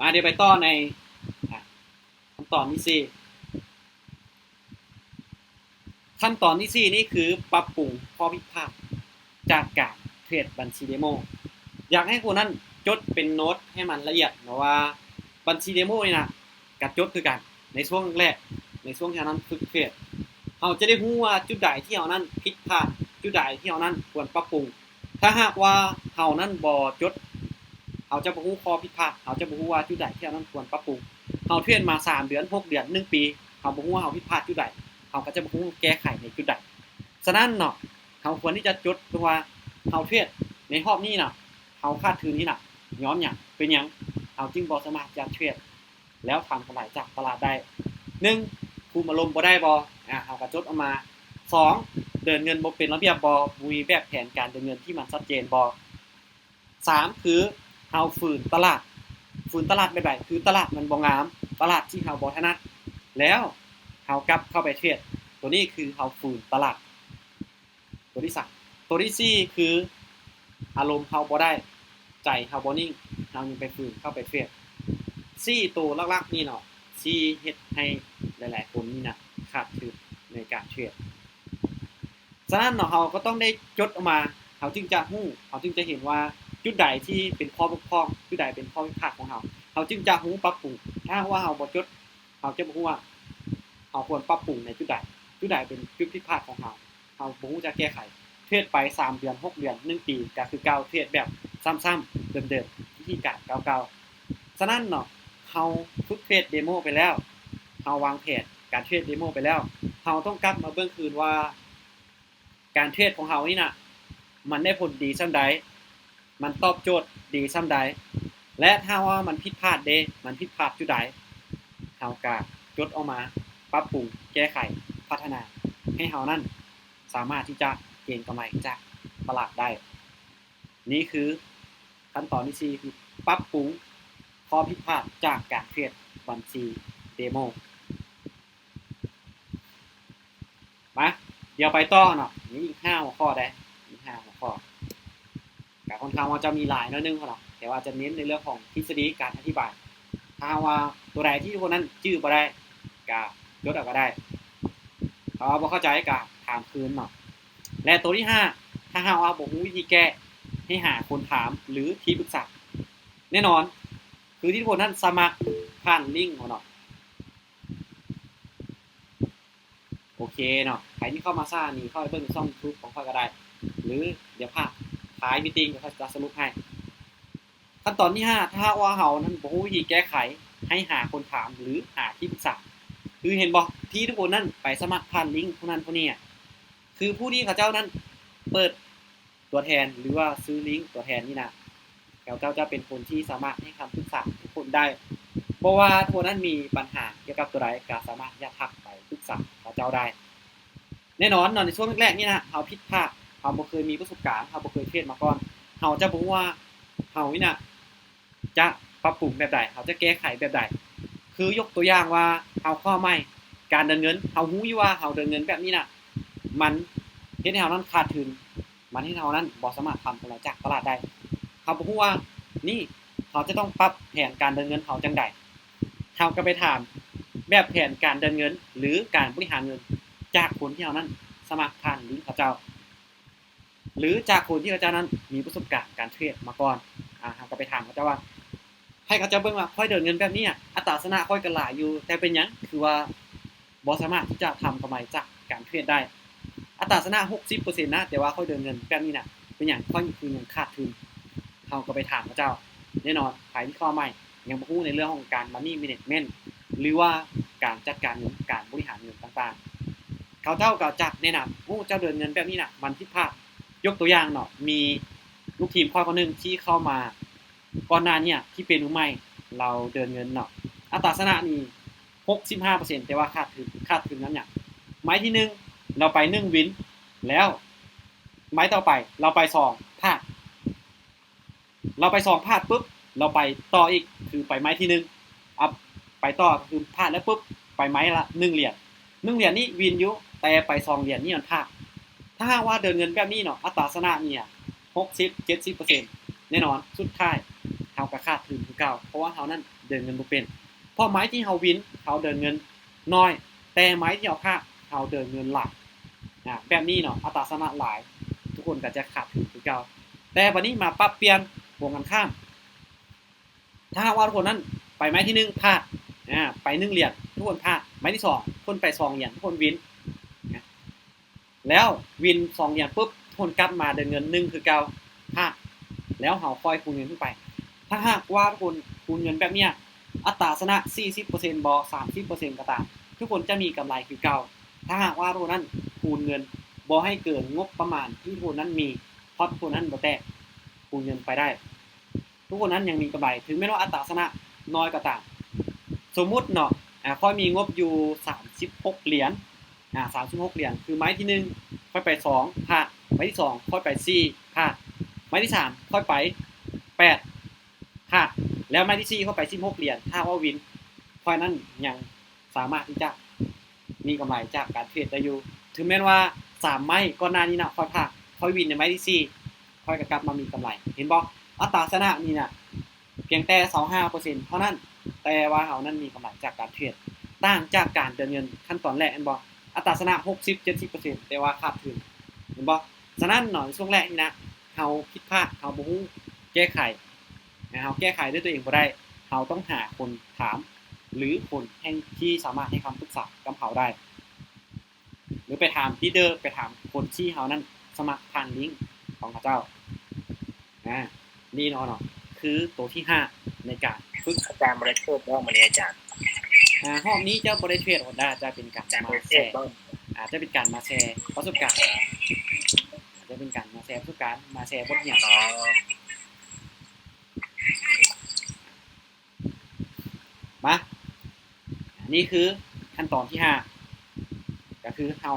ມາ ດຽວໄປຕໍ່ໃນ ອາ ຂັ້ນຕອນທີສີ່ ຂັ້ນຕອນທີສີ່ນີ້ຄືປັບປຸງຂໍ້ຜິດພາດຈາກການເທຣດບັນຊີເດໂມ. ຢາກໃຫ້ຄົນນັ້ນຈົດເປັນໂນ້ດໃຫ້ມັນລະອຽດເນາະວ່າ ບັນຊີເດໂມນີ້ນະ ກະຈົດຄືກັນ ໃນຊ່ວງແລກ ໃນຊ່ວງທີ່ເຮົານັ້ນຝຶກເທຣດ ເຮົາຈະໄດ້ຮູ້ວ່າຈຸດໃດທີ່ເຮົານັ້ນຜິດພາດ ຈຸດໃດທີ່ເຮົານັ້ນຄວນປັບປຸງ. ຖ້າຫາກວ່າເຮົານັ້ນບໍ່ຈົດ ເຮົາຈະບໍ່ຮູ້ຂໍ້ຜິດພາດ ເຮົາຈະບໍ່ຮູ້ວ່າຈຸດໃດທີ່ເຮົານັ້ນຄວນປັບປຸງ. ເຮົາເທຣດມາສາມເດືອນ ຫົກເດືອນ ໜຶ່ງປີ ເຮົາບໍ່ຮູ້ວ່າເຮົາຜິດພາດຈຸດໃດ ເຮົາກໍຈະບໍ່ຮູ້ແກ້ໄຂໃນຈຸດໃດ. ສະນັ້ນເນາະ ເຮົາຄວນທີ່ຈະຈົດເບິ່ງວ່າ ເຮົາເທຣດໃນຮອບນີ້ນະ ເຮົາຂາດທຶນນີ້ນະ ຍ້ອນຫຍັງ ເປັນຫຍັງ ເຮົາຈຶ່ງບໍ່ສາມາດຈະເທຣດ ແລ້ວທຳກຳໄລຈາກຕະຫຼາດໄດ້. ໜຶ່ງ ຄຸມອາລົມບໍ່ໄດ້ບໍ່? ອາ ເຮົາກໍຈົດອອກມາ. ສອງ ເດີນເງິນບໍ່ເປັນລະບຽບບໍ່? ບໍ່ມີແບບແຜນການເດີນເງິນທີ່ມັນຊັດເຈນບໍ່? ສາມ ຄືເຮົາຝືນຕະຫຼາດ. ຝືນຕະຫຼາດແບບໃດ? ຄືຕະຫຼາດມັນບໍ່ງາມ, ຕະຫຼາດທີ່ເຮົາບໍ່ຖະໜັດ, ແລ້ວເຮົາກັບເຂົ້າໄປເທຣດ. ໂຕນີ້ຄືເຮົາຝືນຕະຫຼາດ. ໂຕທີສາມ. ໂຕທີສີ່ ຄືອາລົມເຮົາບໍ່ໄດ້, ໃຈເຮົາບໍ່ນິ່ງ, ເຮົາຍັງໄປຝືນເຂົ້າໄປເທຣດ. ສີ່ໂຕຫຼັກໆນີ້ເນາະ ທີ່ເຮັດໃຫ້ຫຼາຍໆຄົນນີ້ນະ ຂາດທຶນໃນການເທຣດ. ສະນັ້ນເນາະ ເຮົາກໍຕ້ອງໄດ້ຈົດອອກມາ, ເຮົາຈຶ່ງຈະຮູ້, ເຮົາຈຶ່ງຈະເຫັນວ່າຈຸດໃດທີ່ເປັນຂໍ້ບົກຜ່ອງ, ຈຸດໃດເປັນຂໍ້ຜິດພາດຂອງເຮົາ, ເຮົາຈຶ່ງຈະຮູ້ປັບປຸງ. ຖ້າຫາກວ່າເຮົາບໍ່ຈົດ, ເຮົາຈະບໍ່ຮູ້ວ່າເຮົາຄວນປັບປຸງໃນຈຸດໃດ, ຈຸດໃດເປັນຈຸດຜິດພາດຂອງເຮົາ. ເຮົາບໍ່ຮູ້ຈັກແກ້ໄຂ, ເທຣດໄປສາມເດືອນ ຫົກເດືອນ ໜຶ່ງປີ ກໍຄືເກົ່າ, ເທຣດແບບຊ້ຳໆເດີມໆ ວິທີການເກົ່າໆ. ສະນັ້ນເນາະ ເຮົາຝຶກເທຣດເດໂມໄປແລ້ວ, ເຮົາວາງແຜນການເທຣດເດໂມໄປແລ້ວ, ເຮົາຕ້ອງກັບມາເບິ່ງຄືນວ່າ ການເທຣດຂອງເຮົານີ້ນະ ມັນໄດ້ຜົນດີສ່ຳໃດ, ມັນຕອບໂຈດດີສ່ຳໃດ ແລະ ຖ້າວ່າມັນຜິດພາດເດ, ມັນຜິດພາດຈຸດໃດ, ເຮົາກະຈົດອອກມາ ປັບປຸງ ແກ້ໄຂ ພັດທະນາ ໃຫ້ເຮົານັ້ນສາມາດທີ່ຈະເກັງກຳໄລຈາກຕະຫຼາດໄດ້. ນີ້ຄືຂັ້ນຕອນທີສີ່ ຄືປັບປຸງຂໍ້ຜິດພາດຈາກການເທຣດບັນຊີເດໂມ. ມາ ດຽວໄປຕໍ່ເນາະ, ມີອີກຫ້າຫົວຂໍ້ໃດ໋, ມີຫ້າຫົວຂໍ້ ກໍຄ່ອນຂ້າງວ່າຈະມີຫຼາຍໜ້ອຍໜຶ່ງເນາະ, ແຕ່ວ່າຈະເນັ້ນໃນເລື່ອງຂອງທິດສະດີການອະທິບາຍ. ຖ້າຫາກວ່າຕົວໃດທີ່ຄົນນັ້ນຈື່ບໍ່ໄດ້, ກະຈົດເອົາກະໄດ້. ຖ້າວ່າບໍ່ເຂົ້າໃຈກະຖາມຄືນເນາະ. ແລະໂຕທີຫ້າ ຖ້າຫາກວ່າບໍ່ຮູ້ວິທີແກ້ ໃຫ້ຫາຄົນຖາມ ຫຼື ທີ່ປຶກສາ. ແນ່ນອນ ຄືທີ່ທຸກຄົນນັ້ນສະໝັກຜ່ານລິ້ງເນາະ. ໂອເຄເນາະ, ໃຜທີ່ເຂົ້າມາຊ້ານີ້ ເຂົ້າໄປເບິ່ງໃນຊ່ອງ YouTube ຂອງຂ້ອຍກໍໄດ້ ຫຼື ດຽວພາກທ້າຍມີຕິງ ຂ້ອຍຈະສະຫຼຸບໃຫ້. ຂັ້ນຕອນທີຫ້າ ຖ້າຫາກວ່າເຮົານັ້ນບໍ່ຮູ້ວິທີແກ້ໄຂ ໃຫ້ຫາຄົນຖາມ ຫຼື ຫາທີ່ປຶກສາ. ຄືເຫັນບໍ່ ທີ່ທຸກຄົນນັ້ນໄປສະໝັກຜ່ານລິ້ງຜູ້ນັ້ນຜູ້ນີ້ ຄືຜູ້ທີ່ເຂົາເຈົ້ານັ້ນເປີດຕົວແທນ ຫຼືວ່າຊື້ລິ້ງຕົວແທນນີ້ນະ ເຂົາເຈົ້າຈະເປັນຄົນທີ່ສາມາດໃຫ້ຄຳປຶກສາທຸກຄົນໄດ້. ບໍ່ວ່າທຸກຄົນນັ້ນມີບັນຫາກ່ຽວກັບຕົວໃດ ກໍສາມາດທີ່ຈະທັກໄປປຶກສາເຂົາເຈົ້າໄດ້. ແນ່ນອນເນາະ ໃນຊ່ວງແລກໆນີ້ນະ ເຮົາຜິດພາດ, ເຮົາບໍ່ເຄີຍມີປະສົບການ, ເຮົາບໍ່ເຄີຍເທຣດມາກ່ອນ, ເຮົາຈະບໍ່ຮູ້ວ່າເຮົານີ້ນະຈະປັບປຸງແບບໃດ, ເຮົາຈະແກ້ໄຂແບບໃດ. ຄືຍົກຕົວຢ່າງວ່າ ເຮົາເຂົ້າໃໝ່ ການເດີນເງິນ, ເຮົາຮູ້ຢູ່ວ່າເຮົາເດີນເງິນແບບນີ້ນະ ມັນເຮັດໃຫ້ເຮົານັ້ນຂາດທຶນ, ມັນເຮັດໃຫ້ເຮົານັ້ນບໍ່ສາມາດທຳກຳໄລຈາກຕະຫຼາດໄດ້. ເຮົາບໍ່ຮູ້ວ່າ ນີ້ ເຮົາຈະຕ້ອງປັບແຜນການເດີນເງິນເຮົາຈັ່ງໃດ. ເຮົາກໍໄປຖາມແບບແຜນການເດີນເງິນ ຫຼື ການບໍລິຫານເງິນ ຈາກຄົນທີ່ເຮົານັ້ນສະໝັກຜ່ານລິ້ງເຂົາເຈົ້າ ຫຼື ຈາກຄົນທີ່ເຂົາເຈົ້ານັ້ນມີປະສົບການການເທຣດມາກ່ອນ. ອາ ເຮົາກໍໄປຖາມເຂົາເຈົ້າວ່າ ໃຫ້ເຂົາເຈົ້າເບິ່ງວ່າ ຂ້ອຍເດີນເງິນແບບນີ້ອະ ອັດຕາຊະນະຂ້ອຍກໍຫຼາຍຢູ່ ແຕ່ເປັນຫຍັງຄືວ່າ ບໍ່ສາມາດທີ່ຈະທຳກຳໄລຈາກການເທຣດໄດ້. ອັດຕາຊະນະຫົກສິບເປີເຊັນນະ ແຕ່ວ່າຂ້ອຍເດີນເງິນແບບນີ້ນະ ເປັນຫຍັງຂ້ອຍຄືຍັງຂາດທຶນ? ເຮົາກໍໄປຖາມເຂົາເຈົ້າ. ແນ່ນອນ ໃຜທີ່ເຂົ້າໃໝ່ ຍັງບໍ່ຮູ້ໃນເລື່ອງຂອງການ Money Management ຫຼືວ່າການຈັດການເງິນ, ການບໍລິຫານເງິນຕ່າງໆ, ເຂົາເຈົ້າກໍຈະແນະນຳ, ໂອ້ ເຈົ້າເດີນເງິນແບບນີ້ນະ ມັນຜິດພາດ. ຍົກຕົວຢ່າງເນາະ, ມີລູກທີມຂ້ອຍຄົນໜຶ່ງທີ່ເຂົ້າມາ ກ່ອນໜ້ານີ້ທີ່ເປັນມືໃໝ່ ລາວເດີນເງິນເນາະ ອັດຕາຊະນະນີ້ຫົກສິບຫ້າເປີເຊັນ ແຕ່ວ່າຂາດທຶນ. ຂາດທຶນນຳຫຍັງ? ໄມ້ທີໜຶ່ງ ລາວໄປໜຶ່ງວິນ ແລ້ວໄມ້ຕໍ່ໄປລາວໄປສອງ ພາດ. ລາວໄປສອງ ພາດປຶບ ລາວໄປຕໍ່ອີກ ຄືໄປໄມ້ທີໜຶ່ງ ອັບ ໄປຕໍ່ ກໍຄືພາດແລ້ວປຶບ ໄປໄມ້ລະໜຶ່ງຫຼຽນ. ໜຶ່ງຫຼຽນນີ້ວິນຢູ່ ແຕ່ໄປສອງຫຼຽນນີ້ມັນພາດ. ຖ້າຫາກວ່າເດີນເງິນແບບນີ້ເນາະ ອັດຕາຊະນະນີ້ອະ ຫົກສິບ ເຈັດສິບເປີເຊັນ ແນ່ນອນ ສຸດທ້າຍເຮົາກໍຂາດທຶນຄືເກົ່າ ເພາະວ່າເຮົານັ້ນເດີນເງິນບໍ່ເປັນ. ເພາະໄມ້ທີ່ເຮົາວິນ ເຮົາເດີນເງິນໜ້ອຍ, ແຕ່ໄມ້ທີ່ເຮົາພາດ ເຮົາເດີນເງິນຫຼາຍ. ອາ ແບບນີ້ເນາະ ອັດຕາຊະນະຫຼາຍ ທຸກຄົນກໍຈະຂາດທຶນຄືເກົ່າ. ແຕ່ບັດນີ້ມາປັບປ່ຽນກົງກັນຂ້າມ. ຖ້າຫາກວ່າທຸກຄົນນັ້ນໄປໄມ້ທີໜຶ່ງ ພາດ ອາ ໄປໜຶ່ງຫຼຽນ ທຸກຄົນພາດ, ໄມ້ທີສອງ ທຸກຄົນໄປສອງຫຼຽນ ທຸກຄົນວິນ ນະ ແລ້ວວິນສອງຫຼຽນປຶບ ທຸກຄົນກັບມາເດີນເງິນໜຶ່ງຄືເກົ່າ ພາດ. ແລ້ວເຮົາຄ່ອຍຄູນເງິນຂຶ້ນໄປ. ຖ້າຫາກວ່າທຸກຄົນຄູນເງິນແບບເນີ້ຍ ອັດຕາຊະນະສີ່ສິບເປີເຊັນບໍ ສາມສິບເປີເຊັນກໍຕາມ ທຸກຄົນຈະມີກຳໄລຄືເກົ່າ. ຖ້າຫາກວ່າທຸກຄົນນັ້ນຄູນເງິນບໍ່ໃຫ້ເກີນງົບປະມານທີ່ທຸກຄົນນັ້ນມີ ເພາະທຸກຄົນນັ້ນບໍ່ແຕກ ຄູນເງິນໄປໄດ້. ທຸກຄົນນັ້ນຍັງມີກຳໄລ ເຖິງແມ່ນວ່າອັດຕາຊະນະນ້ອຍກໍຕາມ. ສົມມຸດເນາະ ອາ ຂ້ອຍມີງົບຢູ່ສາມສິບຫົກຫຼຽນ ອາ ສາມສິບຫົກຫຼຽນ ຄືໄມ້ທີໜຶ່ງ ຂ້ອຍໄປສອງ ພາດ, ໄມ້ທີສອງ ຂ້ອຍໄປສີ່ ພາດ, ໄມ້ທີສາມ ຂ້ອຍໄປແປດ ພາດ ແລ້ວໄມ້ທີສີ່ ຂ້ອຍໄປສິບຫົກຫຼຽນ ຖ້າເວົ້າວິນ ຂ້ອຍນັ້ນຍັງ ສາມາດທີ່ຈະມີກຳໄລຈາກການເທຣດໄດ້ຢູ່. ເຖິງແມ່ນວ່າສາມໄມ້ກ່ອນໜ້ານີ້ນະ ຂ້ອຍພາດ ຂ້ອຍວິນໃນໄມ້ທີສີ່ ຂ້ອຍກໍກັບມາມີກຳໄລ. ເຫັນບໍ່? ອັດຕາຊະນະນີ້ນະ ພຽງແຕ່ຊາວຫ້າເປີເຊັນເທົ່ານັ້ນ ແຕ່ວ່າເຮົານັ້ນມີກຳໄລຈາກການເທຣດ ຕ່າງຈາກການເດີນເງິນຂັ້ນຕອນແລກ ເຫັນບໍ່? ອັດຕາຊະນະຫົກສິບ ເຈັດສິບເປີເຊັນ ແຕ່ວ່າຂາດທຶນ. ເຫັນບໍ່? ສະນັ້ນເນາະ ໃນຊ່ວງແລກນີ້ນະ ເຮົາຜິດພາດ ເຮົາບໍ່ຮູ້ແກ້ໄຂ ເຮົາແກ້ໄຂດ້ວຍຕົວເອງບໍ່ໄດ້ ເຮົາຕ້ອງຫາຄົນຖາມ ຫຼື ຄົນໃຫ້ ທີ່ສາມາດໃຫ້ຄຳປຶກສາກັບເຮົາໄດ້ ຫຼື ໄປຖາມລີດເດີ ໄປຖາມຄົນທີ່ເຮົານັ້ນສະໝັກຜ່ານລິ້ງຂອງເຂົາເຈົ້າ. ອາ ນີ້ເນາະ ເນາະ ຄືໂຕທີຫ້າໃນການຝຶກ. ອາຈານບໍ່ໄດ້ເທຣດບໍ່ມື້ນີ້ອາຈານ? ອາ ຮອບນີ້ເຈົ້າບໍ່ໄດ້ເທຣດ ອາດຈະເປັນການມາແຊ ອາດຈະເປັນການມາແຊປະສົບການ ອາດຈະເປັນການມາແຊປະສົບການ ມາແຊບົດຮຽນ. ມາ ອັນນີ້ຄືຂັ້ນຕອນທີຫ້າ ກໍຄືເຮົາ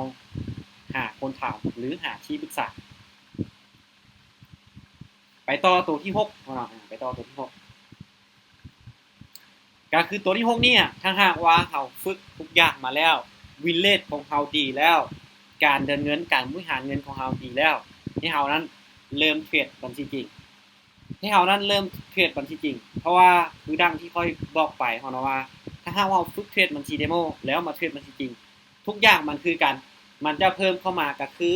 ຫາຄົນຖາມ ຫຼື ຫາທີ່ປຶກສາ. ໄປຕໍ່ໂຕທີຫົກເນາະ ໄປຕໍ່ໂຕທີຫົກ ກໍຄືໂຕທີຫົກນີ້ ຖ້າຫາກວ່າເຮົາຝຶກທຸກຢ່າງມາແລ້ວ ວິນເຣດຂອງເຮົາດີແລ້ວ ການເດີນເງິນ ການບໍລິຫານເງິນຂອງເຮົາດີແລ້ວ ໃຫ້ເຮົານັ້ນເລີ່ມເທຣດບັນຊີຈິງ. ໃຫ້ເຮົານັ້ນເລີ່ມເທຣດບັນຊີຈິງ ເພາະວ່າຄືດັ່ງທີ່ຂ້ອຍບອກໄປເນາະວ່າ ຖ້າ ຖ້າເຮົາຝຶກເທຣດບັນຊີເດໂມ ແລ້ວມາເທຣດບັນຊີຈິງ ທຸກຢ່າງມັນຄືກັນ ມັນຈະເພີ່ມເຂົ້າມາກໍຄື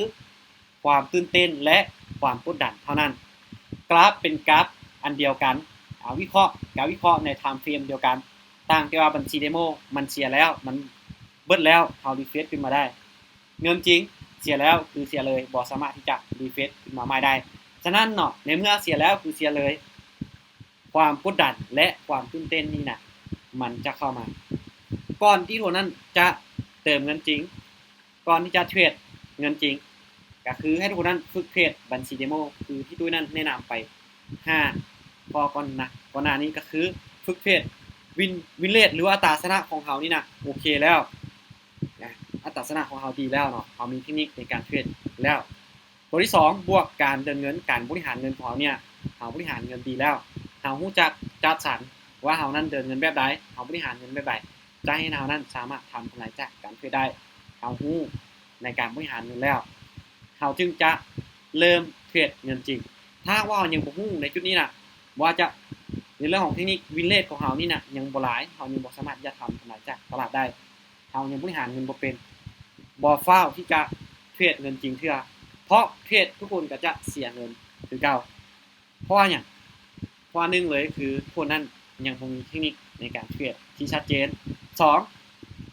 ຄວາມຕື່ນເຕັ້ນ ແລະ ຄວາມກົດດັນເທົ່ານັ້ນ. ກຣາຟເປັນກຣາຟອັນດຽວກັນ ອາ ວິເຄາະ ການວິເຄາະໃນທາມເຟຣມດຽວກັນ ຕ່າງແຕ່ວ່າບັນຊີເດໂມມັນເສຍແລ້ວ ມັນເບິດແລ້ວ ເຮົາຣີເຟຣຊຂຶ້ນມາໄດ້. ເງິນຈິງເສຍແລ້ວຄືເສຍເລີຍ ບໍ່ສາມາດທີ່ຈະຣີເຟຣຊຂຶ້ນມາໃໝ່ໄດ້. ສະນັ້ນເນາະ ໃນເມື່ອເສຍແລ້ວຄືເສຍເລີຍ ຄວາມກົດດັນ ແລະ ຄວາມຕື່ນເຕັ້ນນີ້ນະ ມັນຈະເຂົ້າມາ. ກ່ອນທີ່ທຸກຄົນນັ້ນຈະເຕີມເງິນຈິງ ກ່ອນທີ່ຈະເທຣດເງິນຈິງ ກໍຄືໃຫ້ທຸກຄົນນັ້ນຝຶກເທຣດບັນຊີເດໂມ ຄືທີ່ຕຸ້ຍນັ້ນແນະນຳໄປຫ້າຂໍ້ກ່ອນນະ ກ່ອນໜ້ານີ້ ກໍຄືຝຶກເທຣດວິນ ວິນເຣດ ຫຼືວ່າອັດຕາຊະນະຂອງເຮົານີ້ນະ ໂອເຄແລ້ວ ນະ ອັດຕາຊະນະຂອງເຮົາດີແລ້ວເນາະ ເຮົາມີເທັກນິກໃນການເທຣດແລ້ວ. ຕົວທີສອງ ບວກການເດີນເງິນ ການບໍລິຫານເງິນຂອງເຮົາເນ່ຍ ເຮົາບໍລິຫານເງິນດີແລ້ວ ເຮົາຮູ້ຈັກຈັດສັນວ່າເຮົານັ້ນເດີນເງິນແບບໃດ ເຮົາບໍລິຫານເງິນແບບໃດ ຈະເຮັດໃຫ້ເຮົານັ້ນສາມາດທຳກຳໄລຈາກການເທຣດໄດ້ ເຮົາຮູ້ໃນການບໍລິຫານເງິນແລ້ວ ເຮົາຈຶ່ງຈະເລີ່ມເທຣດເງິນຈິງ. ຖ້າຫາກວ່າເຮົາຍັງບໍ່ຮູ້ໃນຈຸດນີ້ນະ ວ່າຈະ ໃນເລື່ອງຂອງເທັກນິກວິນເຣດຂອງເຮົານີ້ນະ ຍັງບໍ່ຫຼາຍ ເຮົາຍັງບໍ່ສາມາດທີ່ຈະທຳກຳໄລຈາກຕະຫຼາດໄດ້ ເຮົາຍັງບໍລິຫານເງິນບໍ່ເປັນ ບໍ່ຟ້າວທີ່ຈະເທຣດເງິນຈິງເທື່ອ ເພາະເທຣດທຸກຄົນກໍຈະເສຍເງິນຄືເກົ່າ. ເພາະວ່າຫຍັງ? ເພາະວ່າໜຶ່ງເລີຍຄືຄົນນັ້ນຍັງບໍ່ມີເທັກນິກໃນການເທຣດທີ່ຊັດເຈນ. ສອງ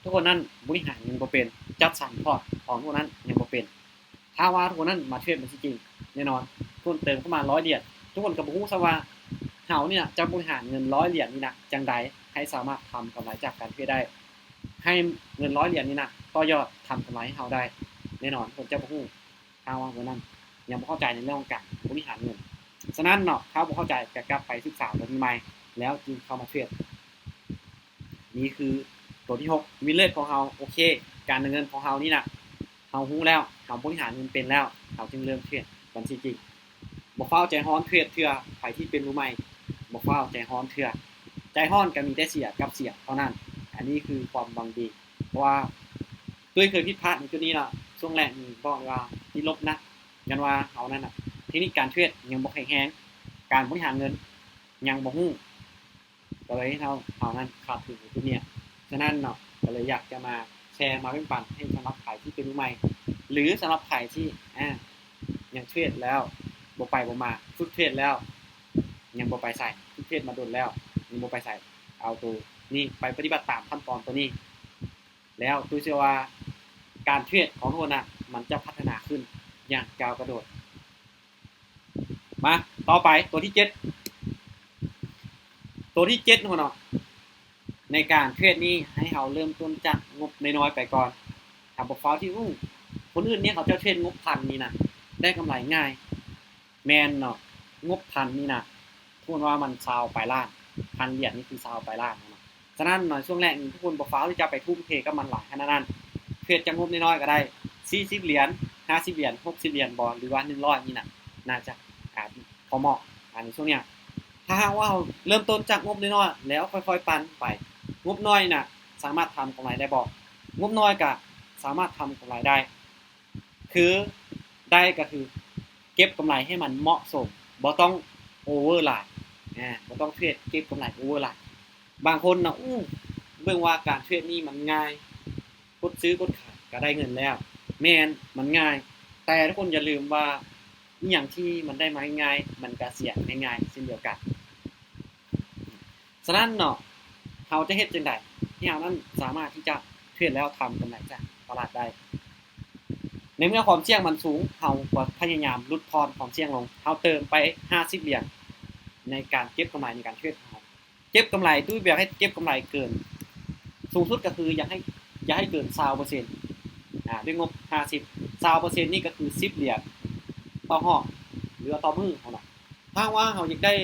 ທຸກຄົນນັ້ນບໍລິຫານເງິນບໍ່ເປັນ ຈັດສັນພອດຂອງທຸກຄົນນັ້ນຍັງບໍ່ເປັນ. ຖ້າວ່າທຸກຄົນນັ້ນມາເທຣດບັນຊີຈິງ ແນ່ນອນ ທຸກຄົນເຕີມເຂົ້າມາຮ້ອຍຫຼຽນ ທຸກຄົນກໍບໍ່ຮູ້ຊ້ຳວ່າເຮົານີ້ນະຈະບໍລິຫານເງິນຮ້ອຍຫຼຽນນີ້ນະຈັ່ງໃດໃຫ້ສາມາດທຳກຳໄລຈາກການເທຣດໄດ້ ໃຫ້ເງິນຮ້ອຍຫຼຽນນີ້ນະຕໍ່ຍອດທຳກຳໄລໃຫ້ເຮົາໄດ້ ແນ່ນອນທຸກຄົນຈະບໍ່ຮູ້ ຖ້າວ່າຄົນນັ້ນຍັງບໍ່ເຂົ້າໃຈໃນເລື່ອງຂອງການບໍລິຫານເງິນ. ສະນັ້ນເນາະ ຖ້າບໍ່ເຂົ້າໃຈກໍກັບໄປສຶກສາຕົວນີ້ໃໝ່ ແລ້ວຈຶ່ງເຂົ້າມາເທຣດ. ນີ້ຄືຕົວທີຫົກ ວິນເຣດຂອງເຮົາ ໂອເຄ ການເງິນຂອງເຮົານີ້ນະ ເຮົາຮູ້ແລ້ວ ເຮົາບໍລິຫານເງິນເປັນແລ້ວ ເຮົາຈຶ່ງເລີ່ມເທຣດບັນຊີຈິງ. ບໍ່ຟ້າວໃຈຮ້ອນເທຣດເທື່ອ ໃຜທີ່ເປັນມືໃໝ່ ບໍ່ຟ້າວໃຈຮ້ອນເທື່ອ ໃຈຮ້ອນກໍມີແຕ່ເສຍກັບເສຍເທົ່ານັ້ນ. ອັນນີ້ຄືຄວາມຫວັງດີ ເພາະວ່າຕຸ້ຍເຄີຍຜິດພາດໃນຈຸດນີ້ເນາະ ຊ່ວງແລກນີ້ບອກເລີຍວ່າຕິດລົບໜັກ ຍ້ອນວ່າເຮົານັ້ນນະ ເທັກນິກການເທຣດຍັງບໍ່ແຂງແຮງ ການບໍລິຫານເງິນຍັງບໍ່ຮູ້ ກໍເລີຍເຮັດໃຫ້ເຮົາ ເຮົານັ້ນຂາດທຶນໃນຈຸດນີ້. ສະນັ້ນເນາະ ກໍເລີຍຢາກຈະມາແຊມາແບ່ງປັນໃຫ້ສຳລັບໃຜທີ່ເປັນມືໃໝ່ ຫຼື ສຳລັບໃຜທີ່ ອາ ຍັງເທຣດແລ້ວບໍ່ໄປບໍ່ມາ ຝຶກເທຣດແລ້ວຍັງບໍ່ໄປໃສ ຝຶກເທຣດມາດົນແລ້ວຍັງບໍ່ໄປໃສ ເອົາໂຕນີ້ໄປປະຕິບັດຕາມຂັ້ນຕອນໂຕນີ້ ແລ້ວຕຸ້ຍເຊື່ອວ່າການເທຣດຂອງທຸກຄົນນະ ມັນຈະພັດທະນາຂຶ້ນຢ່າງກ້າວກະໂດດ. ມາຕໍ່ໄປຕົວທີເຈັດ ຕົວທີເຈັດເນາະ ໃນການເທຣດນີ້ໃຫ້ເຮົາເລີ່ມຕົ້ນຈາກງົບນ້ອຍໆໄປກ່ອນ. ຖ້າບໍ່ຟ້າວທີ່ ໂອ້ ຄົນອື່ນນີ້ເຂົາເຈົ້າເທຣດງົບພັນນີ້ນະ ໄດ້ກຳໄລງ່າຍ. ແມ່ນເນາະ ງົບພັນນີ້ນະ ສົມມຸດວ່າມັນຊາວປາຍລ້ານ ພັນຫຼຽນນີ້ຄືຊາວປາຍລ້ານເນາະ. ສະນັ້ນເນາະ ໃນຊ່ວງແລກນີ້ທຸກຄົນບໍ່ຟ້າວທີ່ຈະໄປທຸ່ມເທກັບມັນຫຼາຍຂະໜາດນັ້ນ ເທຣດຈາກງົບນ້ອຍໆກໍໄດ້ ສີ່ສິບຫຼຽນ ຫ້າສິບຫຼຽນ ຫົກສິບຫຼຽນບໍ ຫຼືວ່າໜຶ່ງຮ້ອຍນີ້ນະ ໜ້າຈະ ອາ ພໍເໝາະ ອາ ໃນຊ່ວງເນີ້ຍ. ຖ້າຫາກວ່າເຮົາເລີ່ມຕົ້ນຈາກງົບນ້ອຍໆ ແລ້ວຄ່ອຍໆປັນໄປ ງົບນ້ອຍນະ ສາມາດທຳກຳໄລໄດ້ບໍ່? ງົບນ້ອຍກະສາມາດທຳກຳໄລໄດ້ ຄືໄດ້ກໍຄືເກັບກຳໄລໃຫ້ມັນເໝາະສົມ ບໍ່ຕ້ອງໂອເວີຫຼາຍ ອາ ບໍ່ຕ້ອງເທຣດເກັບກຳໄລໂອເວີຫຼາຍ. ບາງຄົນນະ ອູ້ ເບິ່ງວ່າການເທຣດນີ້ມັນງ່າຍ ກົດຊື້ກົດຂາຍກໍໄດ້ເງິນແລ້ວ. ແມ່ນ ມັນງ່າຍ ແຕ່ທຸກຄົນຢ່າລືມວ່າ ອີ່ຫຍັງທີ່ມັນໄດ້ມາງ່າຍໆ ມັນກໍເສຍງ່າຍໆເຊັ່ນດຽວກັນ. ສະນັ້ນເນາະ ເຮົາຈະເຮັດຈັ່ງໃດໃຫ້ເຮົານັ້ນສາມາດທີ່ຈະເທຣດແລ້ວທຳກຳໄລຈາກຕະຫຼາດໄດ້? ໃນເມື່ອຄວາມສ່ຽງມັນສູງ ເຮົາກໍພະຍາຍາມຫຼຸດຜ່ອນຄວາມສ່ຽງລົງ ເຮົາເຕີມໄປຫ້າສິບຫຼຽນໃນການເກັບກຳໄລໃນການເທຣດຂອງເຮົາ. ເກັບກຳໄລ ຕຸ້ຍບໍ່ຢາກໃຫ້ເກັບກຳໄລເກີນ ສູງສຸດກໍຄືຢາກໃຫ້ ຢ່າໃຫ້ເກີນຊາວເປີເຊັນ ອາ ດ້ວຍງົບຫ້າສິບ ຊາວເປີເຊັນນີ້ກໍຄືສິບຫຼຽນຕໍ່ຮອບ ຫຼືວ່າຕໍ່ມື້ເຮົາເນາະ. ຖ້າຫາກວ່າເຮົາຢາກໄດ້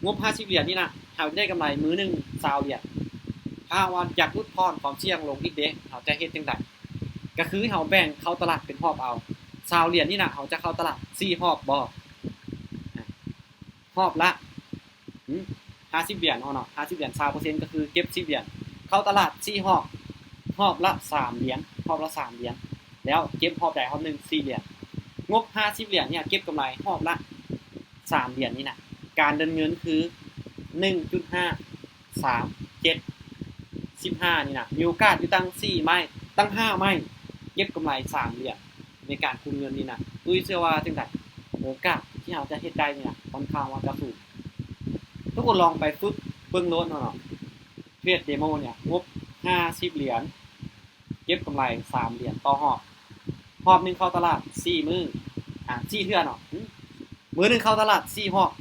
ງົບຫ້າສິບຫຼຽນນີ້ນະ ເຮົາຈະໄດ້ກຳໄລມື້ໜຶ່ງຊາວຫຼຽນ. ຖ້າຫາກວ່າຢາກຫຼຸດຜ່ອນຄວາມສ່ຽງລົງອີກເດ ເຮົາຈະເຮັດຈັ່ງໃດ? ກໍຄືເຮົາແບ່ງເຂົ້າຕະຫຼາດເປັນຮອບເອົາ ຊາວຫຼຽນນີ້ນະ ເຮົາຈະເຂົ້າຕະຫຼາດສີ່ຮອບບໍ່? ອາ ຮອບລະ ຫື ຫ້າສິບຫຼຽນເນາະ ຫ້າສິບຫຼຽນ ຊາວເປີເຊັນກໍຄືເກັບສິບຫຼຽນ ເຂົ້າຕະຫຼາດສີ່ຮອບ ຮອບລະສາມຫຼຽນ ຮອບລະສາມຫຼຽນ ແລ້ວເກັບຮອບໃດຮອບໜຶ່ງສີ່ຫຼຽນ. ງົບຫ້າສິບຫຼຽນນີ້ເກັບກຳໄລຮອບລະສາມຫຼຽນນີ້ນະ ການເດີນເງິນຄືໜຶ່ງຈຸດຫ້າສາມເຈັດ ສິບຫ້ານີ້ນະ ມີໂອກາດຢູ່ຕັ້ງສີ່ໄມ້ ຕັ້ງຫ້າໄມ້ ເກັບກຳໄລສາມຫຼຽນໃນການຄູນເງິນນີ້ນະ. ຕຸ້ຍເຊື່ອວ່າຈັ່ງໃດ? ໂອກາດທີ່ເຮົາຈະເຮັດໄດ້ນີ້ນະ ຂ້ອນຂ້າງວ່າຈະສູງ. ທຸກຄົນລອງໄປຝຶກເບິ່ງໂລດເນາະ. ເທຣດເດໂມເນຍ ງົບຫ້າສິບຫຼຽນ ເກັບກຳໄລສາມຫຼຽນຕໍ່ຮອບ. ຮອບໜຶ່ງເຂົ້າຕະຫຼາດສີ່ມື້ ອາ ສີ່ເທື່ອເນາະ. ອືມ ມື້ໜຶ່ງເຂົ້າຕະຫຼາດສີ່ຮອບ.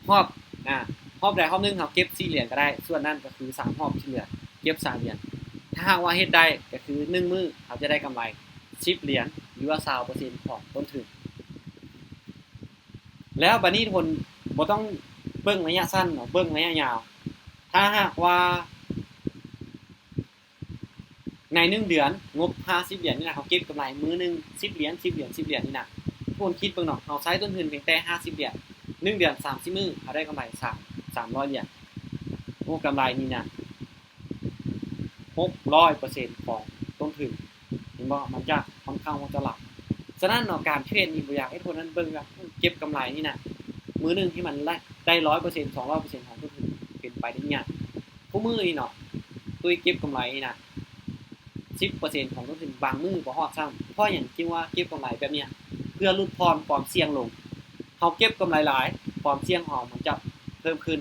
ຮອບ ອາ ຮອບໃດຮອບໜຶ່ງເຮົາເກັບສີ່ຫຼຽນກໍໄດ້ ສ່ວນນັ້ນກໍຄືສາມຮອບທີ່ເຫຼືອ ເກັບສາມຫຼຽນ. ຖ້າຫາກວ່າເຮັດໄດ້ກໍຄືໜຶ່ງມື້ເຮົາຈະໄດ້ກຳໄລສິບຫຼຽນ ຫຼືວ່າຊາວເປີເຊັນຂອງຕົ້ນທຶນ. ແລ້ວບາດນີ້ທຸກຄົນບໍ່ຕ້ອງເບິ່ງໄລຍະສັ້ນເນາະ ເບິ່ງໄລຍະຍາວ. ຖ້າຫາກວ່າ ໃນໜຶ່ງເດືອນ ງົບຫ້າສິບຫຼຽນນີ້ນະ ເຮົາເກັບກຳໄລມື້ໜຶ່ງສິບຫຼຽນ ສິບຫຼຽນ ສິບຫຼຽນນີ້ນະ. ທຸກຄົນຄິດເບິ່ງເນາະ ເຮົາໃຊ້ຕົ້ນທຶນພຽງແຕ່ຫ້າສິບຫຼຽນ ໜຶ່ງເດືອນສາມສິບມື້ ເຮົາໄດ້ກຳໄລສາມ ສາມຮ້ອຍຫຼຽນ. ໂອ້ ກຳໄລນີ້ນະ ຫົກຮ້ອຍເປີເຊັນຂອງຕົ້ນທຶນ. ເຫັນບໍ່? ມັນຈະຂ້ອນຂ້າງວ່າຈະຫຼາຍ. ສະນັ້ນເນາະ ການເທຣດນີ້ບໍ່ຢາກໃຫ້ຄົນນັ້ນເບິ່ງວ່າ ເກັບກຳໄລນີ້ນະ ມື້ໜຶ່ງທີ່ມັນໄດ້ ໄດ້ຮ້ອຍເປີເຊັນ ສອງຮ້ອຍເປີເຊັນຂອງຕົ້ນທຶນ ເປັນໄປໄດ້ຍາກ. ຄູ່ມື້ນີ້ເນາະ ຕຸ້ຍເກັບກຳໄລນີ້ນະ ສິບເປີເຊັນຂອງຕົ້ນທຶນ ບາງມື້ບໍ່ຮອດຊ້ຳ. ເພາະຫຍັງຈຶ່ງວ່າເກັບກຳໄລແບບເນີ້ຍ? ເພື່ອຫຼຸດຜ່ອນຄວາມສ່ຽງລົງ. ເຮົາເກັບກຳໄລຫຼາຍ ຄວາມສ່ຽງຂອງເຮົາມັນຈະເພີ່ມຂຶ້ນ.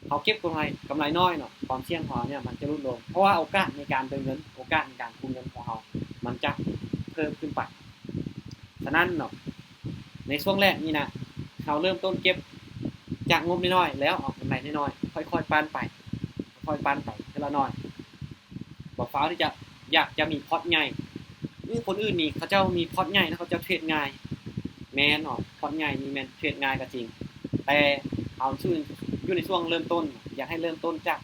ເຮົາເກັບກຳໄລ ກຳໄລນ້ອຍເນາະ ຄວາມສ່ຽງຂອງເຮົາເນຍມັນຈະຫຼຸດລົງ ເພາະວ່າໂອກາດໃນການເດີນເງິນ ໂອກາດໃນການກູ້ເງິນຂອງເຮົາ ມັນຈະເພີ່ມຂຶ້ນໄປ. ສະນັ້ນເນາະ ໃນຊ່ວງແລກນີ້ນະ ເຮົາເລີ່ມຕົ້ນເກັບຈາກງົບນ້ອຍໆ ແລ້ວເອົາກຳໄລນ້ອຍໆ ຄ່ອຍໆປັນໄປ ຄ່ອຍໆປັນໄປເທື່ອລະໜ້ອຍ. ບໍ່ຟ້າວທີ່ຈະ ຢາກຈະມີພອດໃຫຍ່. ຄືຄົນອື່ນນີ້ເຂົາເຈົ້າມີພອດໃຫຍ່ນະ ເຂົາເຈົ້າເທຣດງ່າຍ. ແມ່ນເນາະ ພອດໃຫຍ່ນີ້ແມ່ນເທຣດງ່າຍກໍຈິງ ແຕ່ເຮົາຢູ່ໃນຊ່ວງເລີ່ມຕົ້ນ ຢາກໃຫ້ເລີ່ມຕົ້ນຈາກ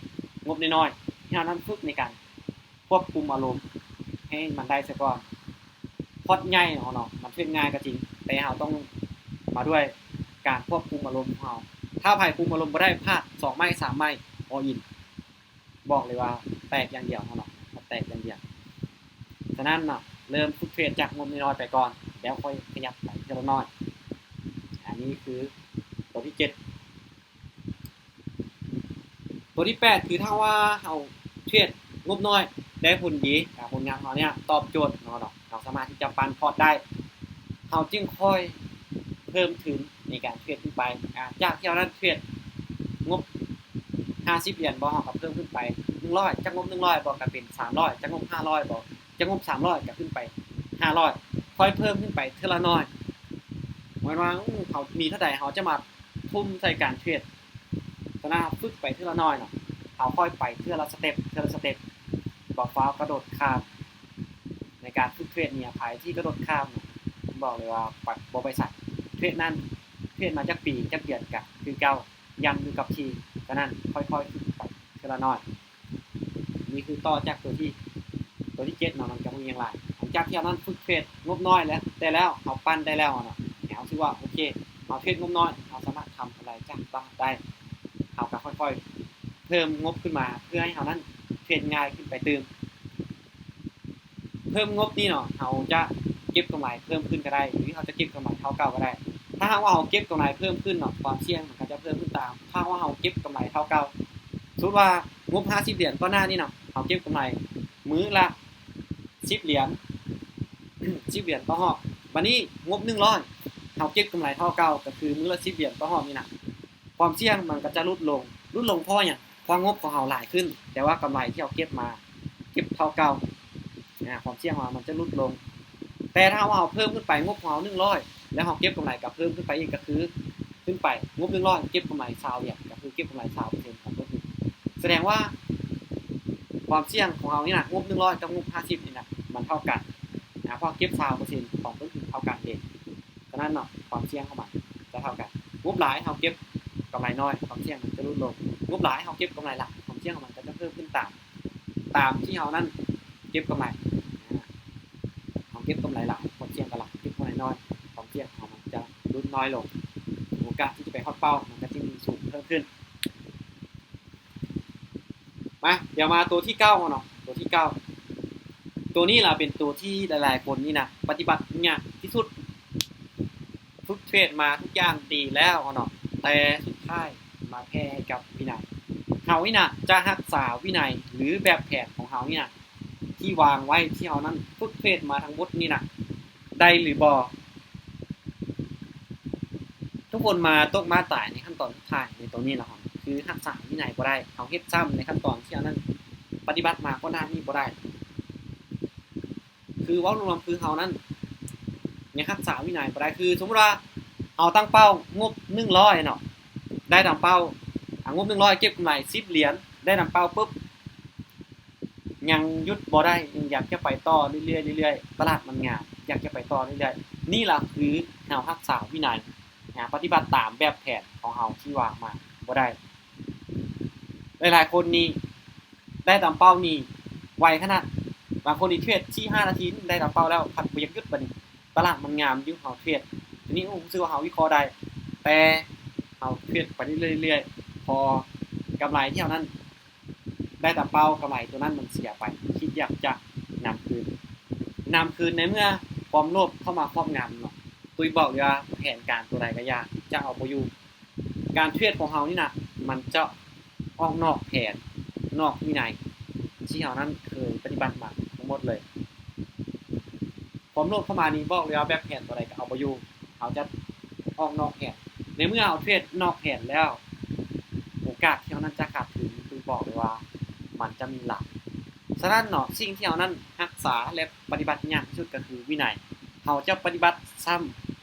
ງົບນ້ອຍໆ ໃຫ້ເຮົານັ້ນຝຶກໃນການຄວບຄຸມອາລົມໃຫ້ມັນໄດ້ຊະກ່ອນ. ພອດໃຫຍ່ເນາະ ມັນເທຣດງ່າຍກໍຈິງ ແຕ່ເຮົາຕ້ອງມາດ້ວຍການຄວບຄຸມອາລົມຂອງເຮົາ. ຖ້າໃຜຄຸມອາລົມບໍ່ໄດ້ ພາດສອງໄມ້ສາມໄມ້ all in ບອກເລີຍວ່າແຕກຢ່າງດຽວເນາະ ແຕກຢ່າງດຽວ. ສະນັ້ນເນາະ ເລີ່ມຝຶກເທຣດຈາກງົບນ້ອຍໆໄປກ່ອນ ແລ້ວຄ່ອຍຂະຫຍັບໄປເທື່ອລະໜ້ອຍ. ອັນນີ້ຄືຕົວທີເຈັດ. ຕົວທີແປດ ຄືຖ້າວ່າເຮົາເທຣດງົບນ້ອຍໄດ້ຜົນດີ ອາ ຜົນງານເຮົາເນຍຕອບໂຈດເນາະ ເຮົາສາມາດທີ່ຈະປັນພອດໄດ້ ເຮົາຈຶ່ງຄ່ອຍເພີ່ມທຶນໃນການເທຣດຂຶ້ນໄປ. ອາ ຈາກທີ່ເຮົານັ້ນເທຣດງົບຫ້າສິບຫຼຽນບໍ ເຮົາກໍເພີ່ມຂຶ້ນໄປໜຶ່ງຮ້ອຍ ຈາກງົບໜຶ່ງຮ້ອຍບໍ ກໍເປັນສາມຮ້ອຍ ຈາກງົບຫ້າຮ້ອຍບໍ ຈາກງົບສາມຮ້ອຍກໍຂຶ້ນໄປຫ້າຮ້ອຍ ຄ່ອຍເພີ່ມຂຶ້ນໄປເທື່ອລະໜ້ອຍ. ໝາຍວ່າ ເຮົາມີເທົ່າໃດ ເຮົາຈະມາທຸ່ມໃສ່ການເທຣດ ສະນັ້ນເຮົາຝຶກໄປເທື່ອລະໜ້ອຍເນາະ ເຮົາຄ່ອຍໄປເທື່ອລະສະເຕັບ ເທື່ອລະສະເຕັບ ບໍ່ຟ້າວກະໂດດຂ້າມ. ໃນການຝຶກເທຣດນີ້ ໃຜທີ່ກະໂດດຂ້າມ ບອກເລີຍວ່າບໍ່ໄປໃສ. ເທຣດນັ້ນ ເທຣດມາຈັກປີ ຈັກເດືອນກະຄືເກົ່າ ຢ້ຳຢູ່ກັບທີ່. ສະນັ້ນຄ່ອຍໆຝຶກໄປເທື່ອລະໜ້ອຍ. ນີ້ຄືຕໍ່ຈາກຕົວທີ ຕົວທີເຈັດເນາະ ມັນຈະບໍ່ມີຫຍັງຫຼາຍ. ຫຼັງຈາກທີ່ເຮົານັ້ນຝຶກເທຣດງົບນ້ອຍແລ້ວ ແຕ່ແລ້ວເຮົາປັນໄດ້ແລ້ວເນາະ ເຮົາຖືວ່າໂອເຄ ເຮົາເທຣດງົບນ້ອຍ ເຮົາສາມາດທຳກຳໄລຈາກຕົວຫັ້ນໄດ້ ເຮົາກໍຄ່ອຍໆເພີ່ມງົບຂຶ້ນມາ ເພື່ອໃຫ້ເຮົານັ້ນເທຣດງ່າຍຂຶ້ນໄປຕື່ມ. ເພີ່ມງົບນີ້ເນາະ ເຮົາຈະເກັບກຳໄລເພີ່ມຂຶ້ນກໍໄດ້ ຫຼືເຮົາຈະເກັບກຳໄລເທົ່າເກົ່າກໍໄດ້. ຖ້າຫາກວ່າເຮົາເກັບກຳໄລເພີ່ມຂຶ້ນເນາະ ຄວາມສ່ຽງມັນກໍຈະເພີ່ມຂຶ້ນຕາມ. ຖ້າຫາກວ່າເຮົາເກັບກຳໄລເທົ່າເກົ່າ ສົມມຸດວ່າງົບຫ້າສິບຫຼຽນກ່ອນໜ້ານີ້ເນາະ ເຮົາເກັບກຳໄລມື້ລະສິບຫຼຽນ ສິບຫຼຽນຕໍ່ຮອບ. ບາດນີ້ງົບໜຶ່ງຮ້ອຍ ເຮົາເກັບກຳໄລເທົ່າເກົ່າ ກໍຄືມື້ລະສິບຫຼຽນຕໍ່ຮອບນີ້ນະ ຄວາມສ່ຽງມັນກໍຈະຫຼຸດລົງ. ຫຼຸດລົງເພາະຫຍັງ? ເພາະງົບຂອງເຮົາຫຼາຍຂຶ້ນ ແຕ່ວ່າກຳໄລທີ່ເຮົາເກັບມາ ເກັບເທົ່າເກົ່າ ອາ ຄວາມສ່ຽງຂອງເຮົາມັນຈະຫຼຸດລົງ. ແຕ່ຖ້າວ່າເຮົາເພີ່ມຂຶ້ນໄປ ງົບຂອງເຮົາໜຶ່ງຮ້ອຍ ແລ້ວເຮົາເກັບກຳໄລກໍເພີ່ມຂຶ້ນໄປອີກ ກໍຄືຂຶ້ນໄປ ງົບໜຶ່ງຮ້ອຍ ເກັບກຳໄລຊາວຫຼຽນ ກໍຄືເກັບກຳໄລຊາວເປີເຊັນຂອງຕົ້ນທຶນ. ສະແດງວ່າຄວາມສ່ຽງຂອງເຮົານີ້ນະ ງົບໜຶ່ງຮ້ອຍກັບງົບຫ້າສິບນີ້ນະ ມັນເທົ່າກັນ ອາ ເພາະເກັບຊາວເປີເຊັນຂອງຕົ້ນທຶນເທົ່າກັນເດ. ສະນັ້ນເນາະ ຄວາມສ່ຽງຂອງມັນຈະເທົ່າກັນ. ງົບຫຼາຍເຮົາເກັບກຳໄລນ້ອຍ ຄວາມສ່ຽງມັນຈະຫຼຸດລົງ. ງົບຫຼາຍເຮົາເກັບກຳໄລຫຼາຍ ຄວາມສ່ຽງຂອງມັນກໍຈະເພີ່ມຂຶ້ນຕາມ ຕາມທີ່ເຮົານັ້ນເກັບກຳໄລ. ອາ ເຮົາເກັບກຳໄລຫຼາຍ ຄວາມສ່ຽງກໍຫຼາຍ ເກັບກຳໄລນ້ອຍ ຄວາມສ່ຽງຂອງເຮົາມັນຈະຫຼຸດນ້ອຍລົງ. ໂອກາດທີ່ຈະໄປຮອດເປົ້າມັນກໍຈຶ່ງມີສູງເພີ່ມຂຶ້ນ. ມາ ດຽວມາຕົວທີເກົ້າເນາະ ຕົວທີເກົ້າ ຕົວນີ້ລະເປັນຕົວທີ່ຫຼາຍໆຄົນນີ້ນະປະຕິບັດຍາກທີ່ສຸດ. ຝຶກເທຣດມາທຸກຢ່າງດີແລ້ວເນາະ ແຕ່ສຸດທ້າຍມາແພ້ໃຫ້ກັບວິໄນ. ເຮົານີ້ນະຈະຮັກສາວິໄນ ຫຼື ແບບແຜນຂອງເຮົານີ້ນະ ທີ່ວາງໄວ້ ທີ່ເຮົານັ້ນຝຶກເທຣດມາທັງໝົດນີ້ນະ ໄດ້ຫຼືບໍ່? ທຸກຄົນມາຕົກມາຕາຍໃນຂັ້ນຕອນສຸດທ້າຍໃນໂຕນີ້ລະ ຄືຮັກສາວິໄນບໍ່ໄດ້. ເຮົາເຮັດຊ້ຳໃນຂັ້ນຕອນທີ່ເຮົານັ້ນປະຕິບັດມາກ່ອນໜ້ານີ້ບໍ່ໄດ້. ຄືເວົ້າລວມໆ ຄືເຮົານັ້ນຍັງຮັກສາວິໄນບໍ່ໄດ້. ຄືສົມມຸດວ່າເຮົາຕັ້ງເປົ້າງົບໜຶ່ງຮ້ອຍເນາະ ໄດ້ຕາມເປົ້າ ອາ ງົບໜຶ່ງຮ້ອຍ ເກັບກຳໄລສິບຫຼຽນ ໄດ້ຕາມເປົ້າປຶບ ຍັງຢຸດບໍ່ໄດ້ ຍັງຢາກຈະໄປຕໍ່ເລື້ອຍໆ ເລື້ອຍໆ ຕະຫຼາດມັນງາມ ຢາກຈະໄປຕໍ່ເລື້ອຍໆ. ນີ້ລະຄືເຮົາຮັກສາວິໄນ ອາ ປະຕິບັດຕາມແບບແຜນຂອງເຮົາທີ່ວາງມາບໍ່ໄດ້. ຫຼາຍໆຄົນນີ້ໄດ້ຕາມເປົ້ານີ້ໄວຂະໜາດ ບາງຄົນນີ້ເທຣດສີ່ຫ້ານາທີໄດ້ຕາມເປົ້າແລ້ວ ພັດບໍ່ຢາກຢຸດ. ບາດນີ້ຕະຫຼາດມັນງາມຢູ່ ເຮົາເທຣດ ທີນີ້ ໂອ້ ຮູ້ສຶກວ່າເຮົາວິເຄາະໄດ້ ແຕ່ເຮົາເທຣດໄປເລື້ອຍໆ ເລື້ອຍໆ ພໍກຳໄລທີ່ເຮົານັ້ນໄດ້ຕາມເປົ້າ ກຳໄລໂຕນັ້ນມັນເສຍໄປ ຄິດຢາກຈະນຳຄືນ ນຳຄືນ ໃນເມື່ອຄວາມໂລບເຂົ້າມາຄອບງຳເນາະ. ຕຸ້ຍບອກເລີຍວ່າແຜນການໂຕໃດກໍຢ່າ ຈະເອົາບໍ່ຢູ່. ການເທຣດຂອງເຮົານີ້ນະ ມັນຈະອອກນອກແຜນ ນອກວິໄນທີ່ເຮົານັ້ນເຄີຍປະຕິບັດມາທັງໝົດເລີຍ. ຄວາມໂລບເຂົ້າມານີ້ ບອກເລີຍວ່າແບບແຜນໂຕໃດກໍເອົາບໍ່ຢູ່ ເຮົາຈະອອກນອກແຜນ. ໃນເມື່ອເຮົາເທຣດນອກແຜນແລ້ວ ໂອກາດທີ່ເຮົານັ້ນຈະຂາດທຶນ ຕຸ້ຍບອກເລີຍວ່າມັນຈະມີຫຼາຍ. ສະນັ້ນເນາະ ສິ່ງທີ່ເຮົານັ້ນຮັກສາ ແລະ ປະຕິບັດຍາກທີ່ສຸດກໍຄືວິໄນ. ເຮົາຈະປະຕິບັດຊ້ຳ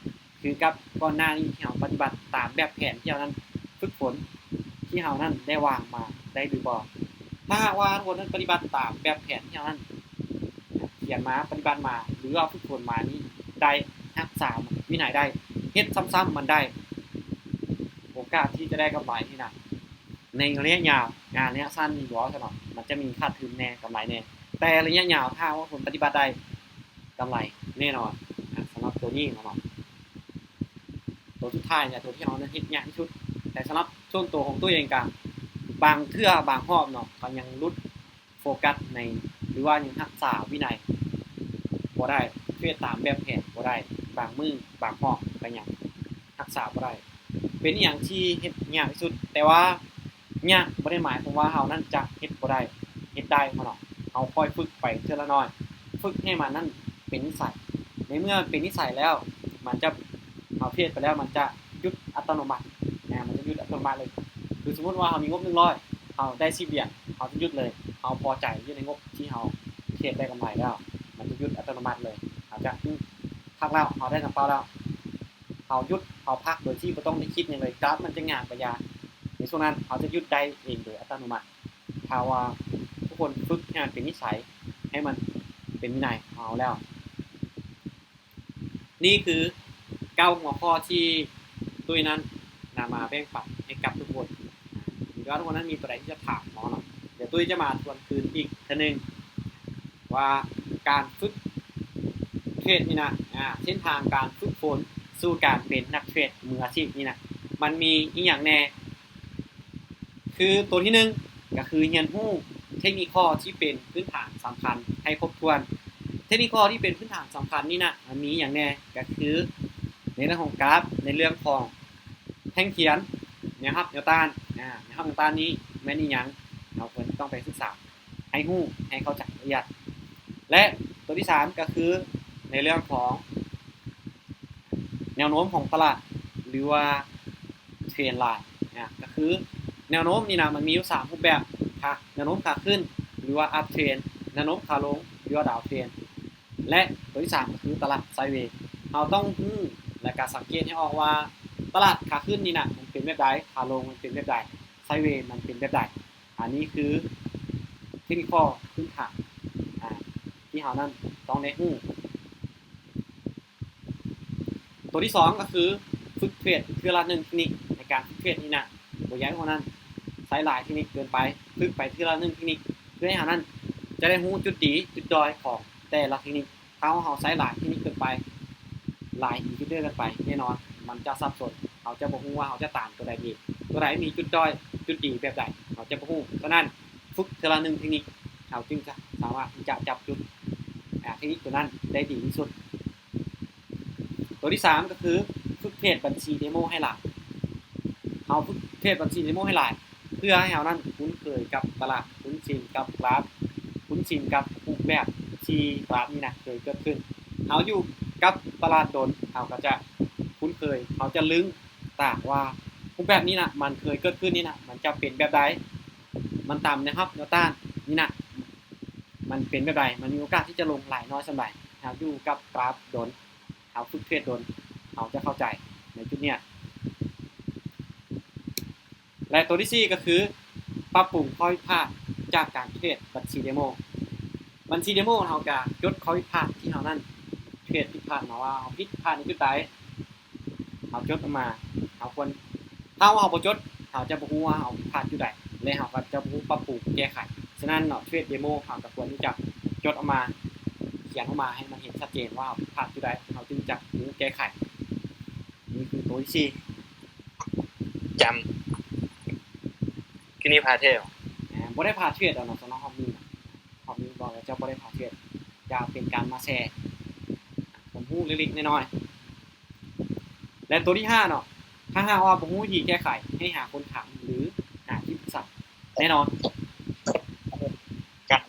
ຄືກັບກ່ອນໜ້ານີ້ທີ່ເຮົາປະຕິບັດຕາມແບບແຜນທີ່ເຮົານັ້ນຝຶກຝົນ ທີ່ເຮົານັ້ນໄດ້ວາງມາໄດ້ຫຼືບໍ່? ຖ້າຫາກວ່າທຸກຄົນນັ້ນປະຕິບັດຕາມແບບແຜນທີ່ເຮົານັ້ນຂຽນມາ ປະຕິບັດມາ ຫຼືວ່າຝຶກຝົນມານີ້ໄດ້ ຮັກສາວິໄນໄດ້ ເຮັດຊ້ຳໆມັນໄດ້ ໂອກາດທີ່ຈະໄດ້ກຳໄລນີ້ນະ ໃນໄລຍະຍາວ ອາ ໄລຍະສັ້ນນີ້ບໍ່ເວົ້າຊະເນາະ ມັນຈະມີຂາດທຶນແດ່ ກຳໄລແດ່ ແຕ່ໄລຍະຍາວ ຖ້າຫາກວ່າຄົນປະຕິບັດໄດ້ ກຳໄລແນ່ນອນ. ອາ ສຳລັບໂຕນີ້ເນາະ ໂຕສຸດທ້າຍ ແລະ ໂຕທີ່ເຮົາເຮັດຍາກທີ່ສຸດ. ແຕ່ສຳລັບສ່ວນໂຕຂອງໂຕເອງກະ ບາງເທື່ອບາງຮອບເນາະ ກໍຍັງຫຼຸດໂຟກັສໃນ ຫຼືວ່າຍັງຮັກສາວິໄນບໍ່ໄດ້ ເທຣດຕາມແບບແຜນບໍ່ໄດ້ ບາງມື້ບາງຮອບກໍຍັງຮັກສາບໍ່ໄດ້. ເປັນອີ່ຫຍັງທີ່ເຮັດຍາກທີ່ສຸດ? ແຕ່ວ່າ ຍາກບໍ່ໄດ້ໝາຍຄວາມວ່າເຮົານັ້ນຈະເຮັດບໍ່ໄດ້ ເຮັດໄດ້ເນາະ. ເຮົາຄ່ອຍຝຶກໄປເທື່ອລະໜ້ອຍ ຝຶກໃຫ້ມັນນັ້ນເປັນນິໄສ. ໃນເມື່ອເປັນນິໄສແລ້ວ ມັນຈະ ເຮົາເທຣດໄປແລ້ວ ມັນຈະຢຸດອັດຕະໂນມັດ ອາ ມັນຈະຢຸດອັດຕະໂນມັດເລີຍ. ຄືສົມມຸດວ່າເຮົາມີງົບໜຶ່ງຮ້ອຍ ເຮົາໄດ້ສິບຫຼຽນ ເຮົາຈະຢຸດເລີຍ. ເຮົາພໍໃຈຢູ່ໃນງົບທີ່ເຮົາເທຣດໄດ້ກຳໄລແລ້ວ ມັນຈະຢຸດອັດຕະໂນມັດເລີຍ. ເຮົາຈະ ອື ພັກແລ້ວ ເຮົາໄດ້ຕາມເປົ້າແລ້ວ ເຮົາຢຸດ ເຮົາພັກໂດຍທີ່ບໍ່ຕ້ອງໄດ້ຄິດຫຍັງເລີຍ ກາຟມັນຈະຫງາຍໄປຢາ ໃນຊ່ວງນັ້ນເຮົາຈະຢຸດໄດ້ເອງໂດຍອັດຕະໂນມັດ ຖ້າວ່າທຸກຄົນຝຶກໃຫ້ມັນເປັນນິໄສ ໃຫ້ມັນເປັນວິໄນຂອງເຮົາແລ້ວ. ນີ້ຄືເກົ້າຫົວຂໍ້ທີ່ຕຸ້ຍນັ້ນນຳມາແບ່ງປັນໃຫ້ກັບທຸກຄົນ ຫຼືວ່າທຸກຄົນນັ້ນມີຕົວໃດທີ່ຈະຖາມເຮົາເນາະ ດຽວຕຸ້ຍຈະມາທວນຄືນອີກເທື່ອໜຶ່ງ ວ່າການຝຶກເທຣດນີ້ນະ ອາ ເສັ້ນທາງການຝຶກຝົນສູ່ການເປັນນັກເທຣດມືອາຊີບນີ້ນະ ມັນມີອີ່ຫຍັງແດ່? ຄືໂຕທີໜຶ່ງ ກໍຄືຮຽນຮູ້ເທັກນິຄອລທີ່ເປັນພື້ນຖານສຳຄັນໃຫ້ຄົບຖ້ວນ. ເທັກນິຄອລທີ່ເປັນພື້ນຖານສຳຄັນນີ້ນະ ມັນມີອີ່ຫຍັງແດ່? ກໍຄືໃນເລື່ອງຂອງກາຟ, ໃນເລື່ອງຂອງແທ່ງຂຽນ, ແນວຮັບແນວຕ້ານ, ອາ ແນວຮັບແນວຕ້ານນີ້ແມ່ນອີ່ຫຍັງ? ເຮົາຄວນຕ້ອງໄປສຶກສາ ໃຫ້ຮູ້ໃຫ້ເຂົ້າໃຈລະອຽດ ແລະ ຕົວທີສາມກໍຄືໃນເລື່ອງຂອງແນວໂນ້ມຂອງຕະຫຼາດ ຫຼືວ່າເທຣນລາຍນະ ກໍຄືແນວໂນ້ມນີ້ນະ ມັນມີຢູ່ສາມຮູບແບບ ຂາ ແນວໂນ້ມຂາຂຶ້ນ ຫຼືວ່າອັບເທຣນ ແນວໂນ້ມຂາລົງ ຫຼືວ່າດາວເທຣນ ແລະ ຕົວທີສາມກໍຄືຕະຫຼາດໄຊເວ. ເຮົາຕ້ອງຮູ້ ແລະ ກະສັງເກດໃຫ້ອອກວ່າຕະຫຼາດຂາຂຶ້ນນີ້ນະ ມັນເປັນແບບໃດ, ຂາລົງມັນເປັນແບບໃດ, ໄຊເວມັນເປັນແບບໃດ. ອັນນີ້ຄືເທັກນິຄອລພື້ນຖານ ອາ ທີ່ເຮົານັ້ນຕ້ອງໄດ້ຮູ້. ຕົວທີສອງກໍຄືຝຶກເທຣດເທື່ອລະໜຶ່ງເທັກນິກ. ໃນການຝຶກເທຣດນີ້ນະ ບໍ່ຢາກໃຫ້ເຮົານັ້ນໃຊ້ຫຼາຍເທັກນິກເກີນໄປ, ຝຶກໄປເທື່ອລະໜຶ່ງເທັກນິກ ເພື່ອໃຫ້ເຮົານັ້ນຈະໄດ້ຮູ້ຈຸດດີຈຸດດ້ອຍຂອງແຕ່ລະເທັກນິກ. ຖ້າເຮົາໃຊ້ຫຼາຍເທັກນິກເກີນໄປ ຫຼາຍອິນດິເຄເຕີເກີນໄປ ແນ່ນອນມັນຈະສັບສົນ, ເຮົາຈະບໍ່ຮູ້ວ່າເຮົາຈະຕາມຕົວໃດດີ, ຕົວໃດມີຈຸດດ້ອຍຈຸດດີແບບໃດ ເຮົາຈະບໍ່ຮູ້. ສະນັ້ນ ຝຶກເທື່ອລະໜຶ່ງເທັກນິກ ເຮົາຈຶ່ງຈະສາມາດທີ່ຈະຈັບຈຸດ ອາ ເທັກນິກຕົວນັ້ນໄດ້ດີທີ່ສຸດ. ຕົວທີສາມກໍຄືຝຶກເທຣດບັນຊີເດໂມໃຫ້ຫຼາຍ. ເຮົາຝຶກເທຣດບັນຊີເດໂມໃຫ້ຫຼາຍ ພື່ອໃຫ້ເຮົານັ້ນຄຸ້ນເຄີຍກັບຕະຫຼາດ, ຄຸ້ນຊິນກັບກຣາຟ, ຄຸ້ນຊິນກັບຮູບແບບທີ່ຕະຫຼາດນີ້ນະເຄີຍເກີດຂຶ້ນ. ເຮົາຢູ່ກັບຕະຫຼາດດົນ, ເຮົາກໍຈະຄຸ້ນເຄີຍ, ເຮົາຈະລຶ້ງຕາມວ່າຮູບແບບນີ້ນະ ມັນເຄີຍເກີດຂຶ້ນນີ້ນະ ມັນຈະເປັນແບບໃດ, ມັນຕາມແນວຮັບແນວຕ້ານນີ້ນະ ມັນເປັນແບບໃດ, ມັນມີໂອກາດທີ່ຈະລົງຫຼາຍນ້ອຍສ່ຳໃດ. ເຮົາຢູ່ກັບກຣາຟດົນ, ເຮົາຝຶກເທຣດດົນ, ເຮົາຈະເຂົ້າໃຈໃນຈຸດນີ້. ແລະ ຕົວທີສີ່ກໍຄື ປັບປຸງຂໍ້ຜິດພາດຈາກການເທຣດບັນຊີເດໂມ. ບັນຊີເດໂມເຮົາກະຈົດຂໍ້ຜິດພາດທີ່ເຮົານັ້ນເທຣດຜິດພາດເນາະ ວ່າເຮົາຜິດພາດໃນຈຸດໃດ ເຮົາຈົດອອກມາ. ເຮົາຄວນ ຖ້າເຮົາບໍ່ຈົດ ເຮົາຈະບໍ່ຮູ້ວ່າເຮົາຜິດພາດຈຸດໃດ ແລະ ເຮົາກໍຈະບໍ່ຮູ້ປັບປຸງແກ້ໄຂ. ສະນັ້ນເນາະ ເທຣດເດໂມເຮົາກໍຄວນທີ່ຈະຈົດອອກມາ ຂຽນອອກມາໃຫ້ມັນເຫັນຊັດເຈນວ່າເຮົາຜິດພາດຈຸດໃດ ເຮົາຈຶ່ງຈະຮູ້ແກ້ໄຂ. ນີ້ຄືຕົວທີສີ່. ຈຳ ຄືນີ້ພາເທຣດ ບໍ່ໄດ້ພາເທຣດດອກເນາະ ສຳລັບຮອບນີ້ນະ. ຮອບນີ້ບອກແລ້ວເຈົ້າບໍ່ໄດ້ພາເທຣດ ຈະເປັນການມາແຊຣ໌ຄວາມຮູ້ເລັກໆນ້ອຍໆ. ແລະ ຕົວທີຫ້າເນາະ ຖ້າຫາກວ່າບໍ່ຮູ້ວິທີແກ້ໄຂ ໃຫ້ຫາຄົນຖາມ ຫຼື ຫາທີ່ປຶກສາ. ແນ່ນອນ ຈັກ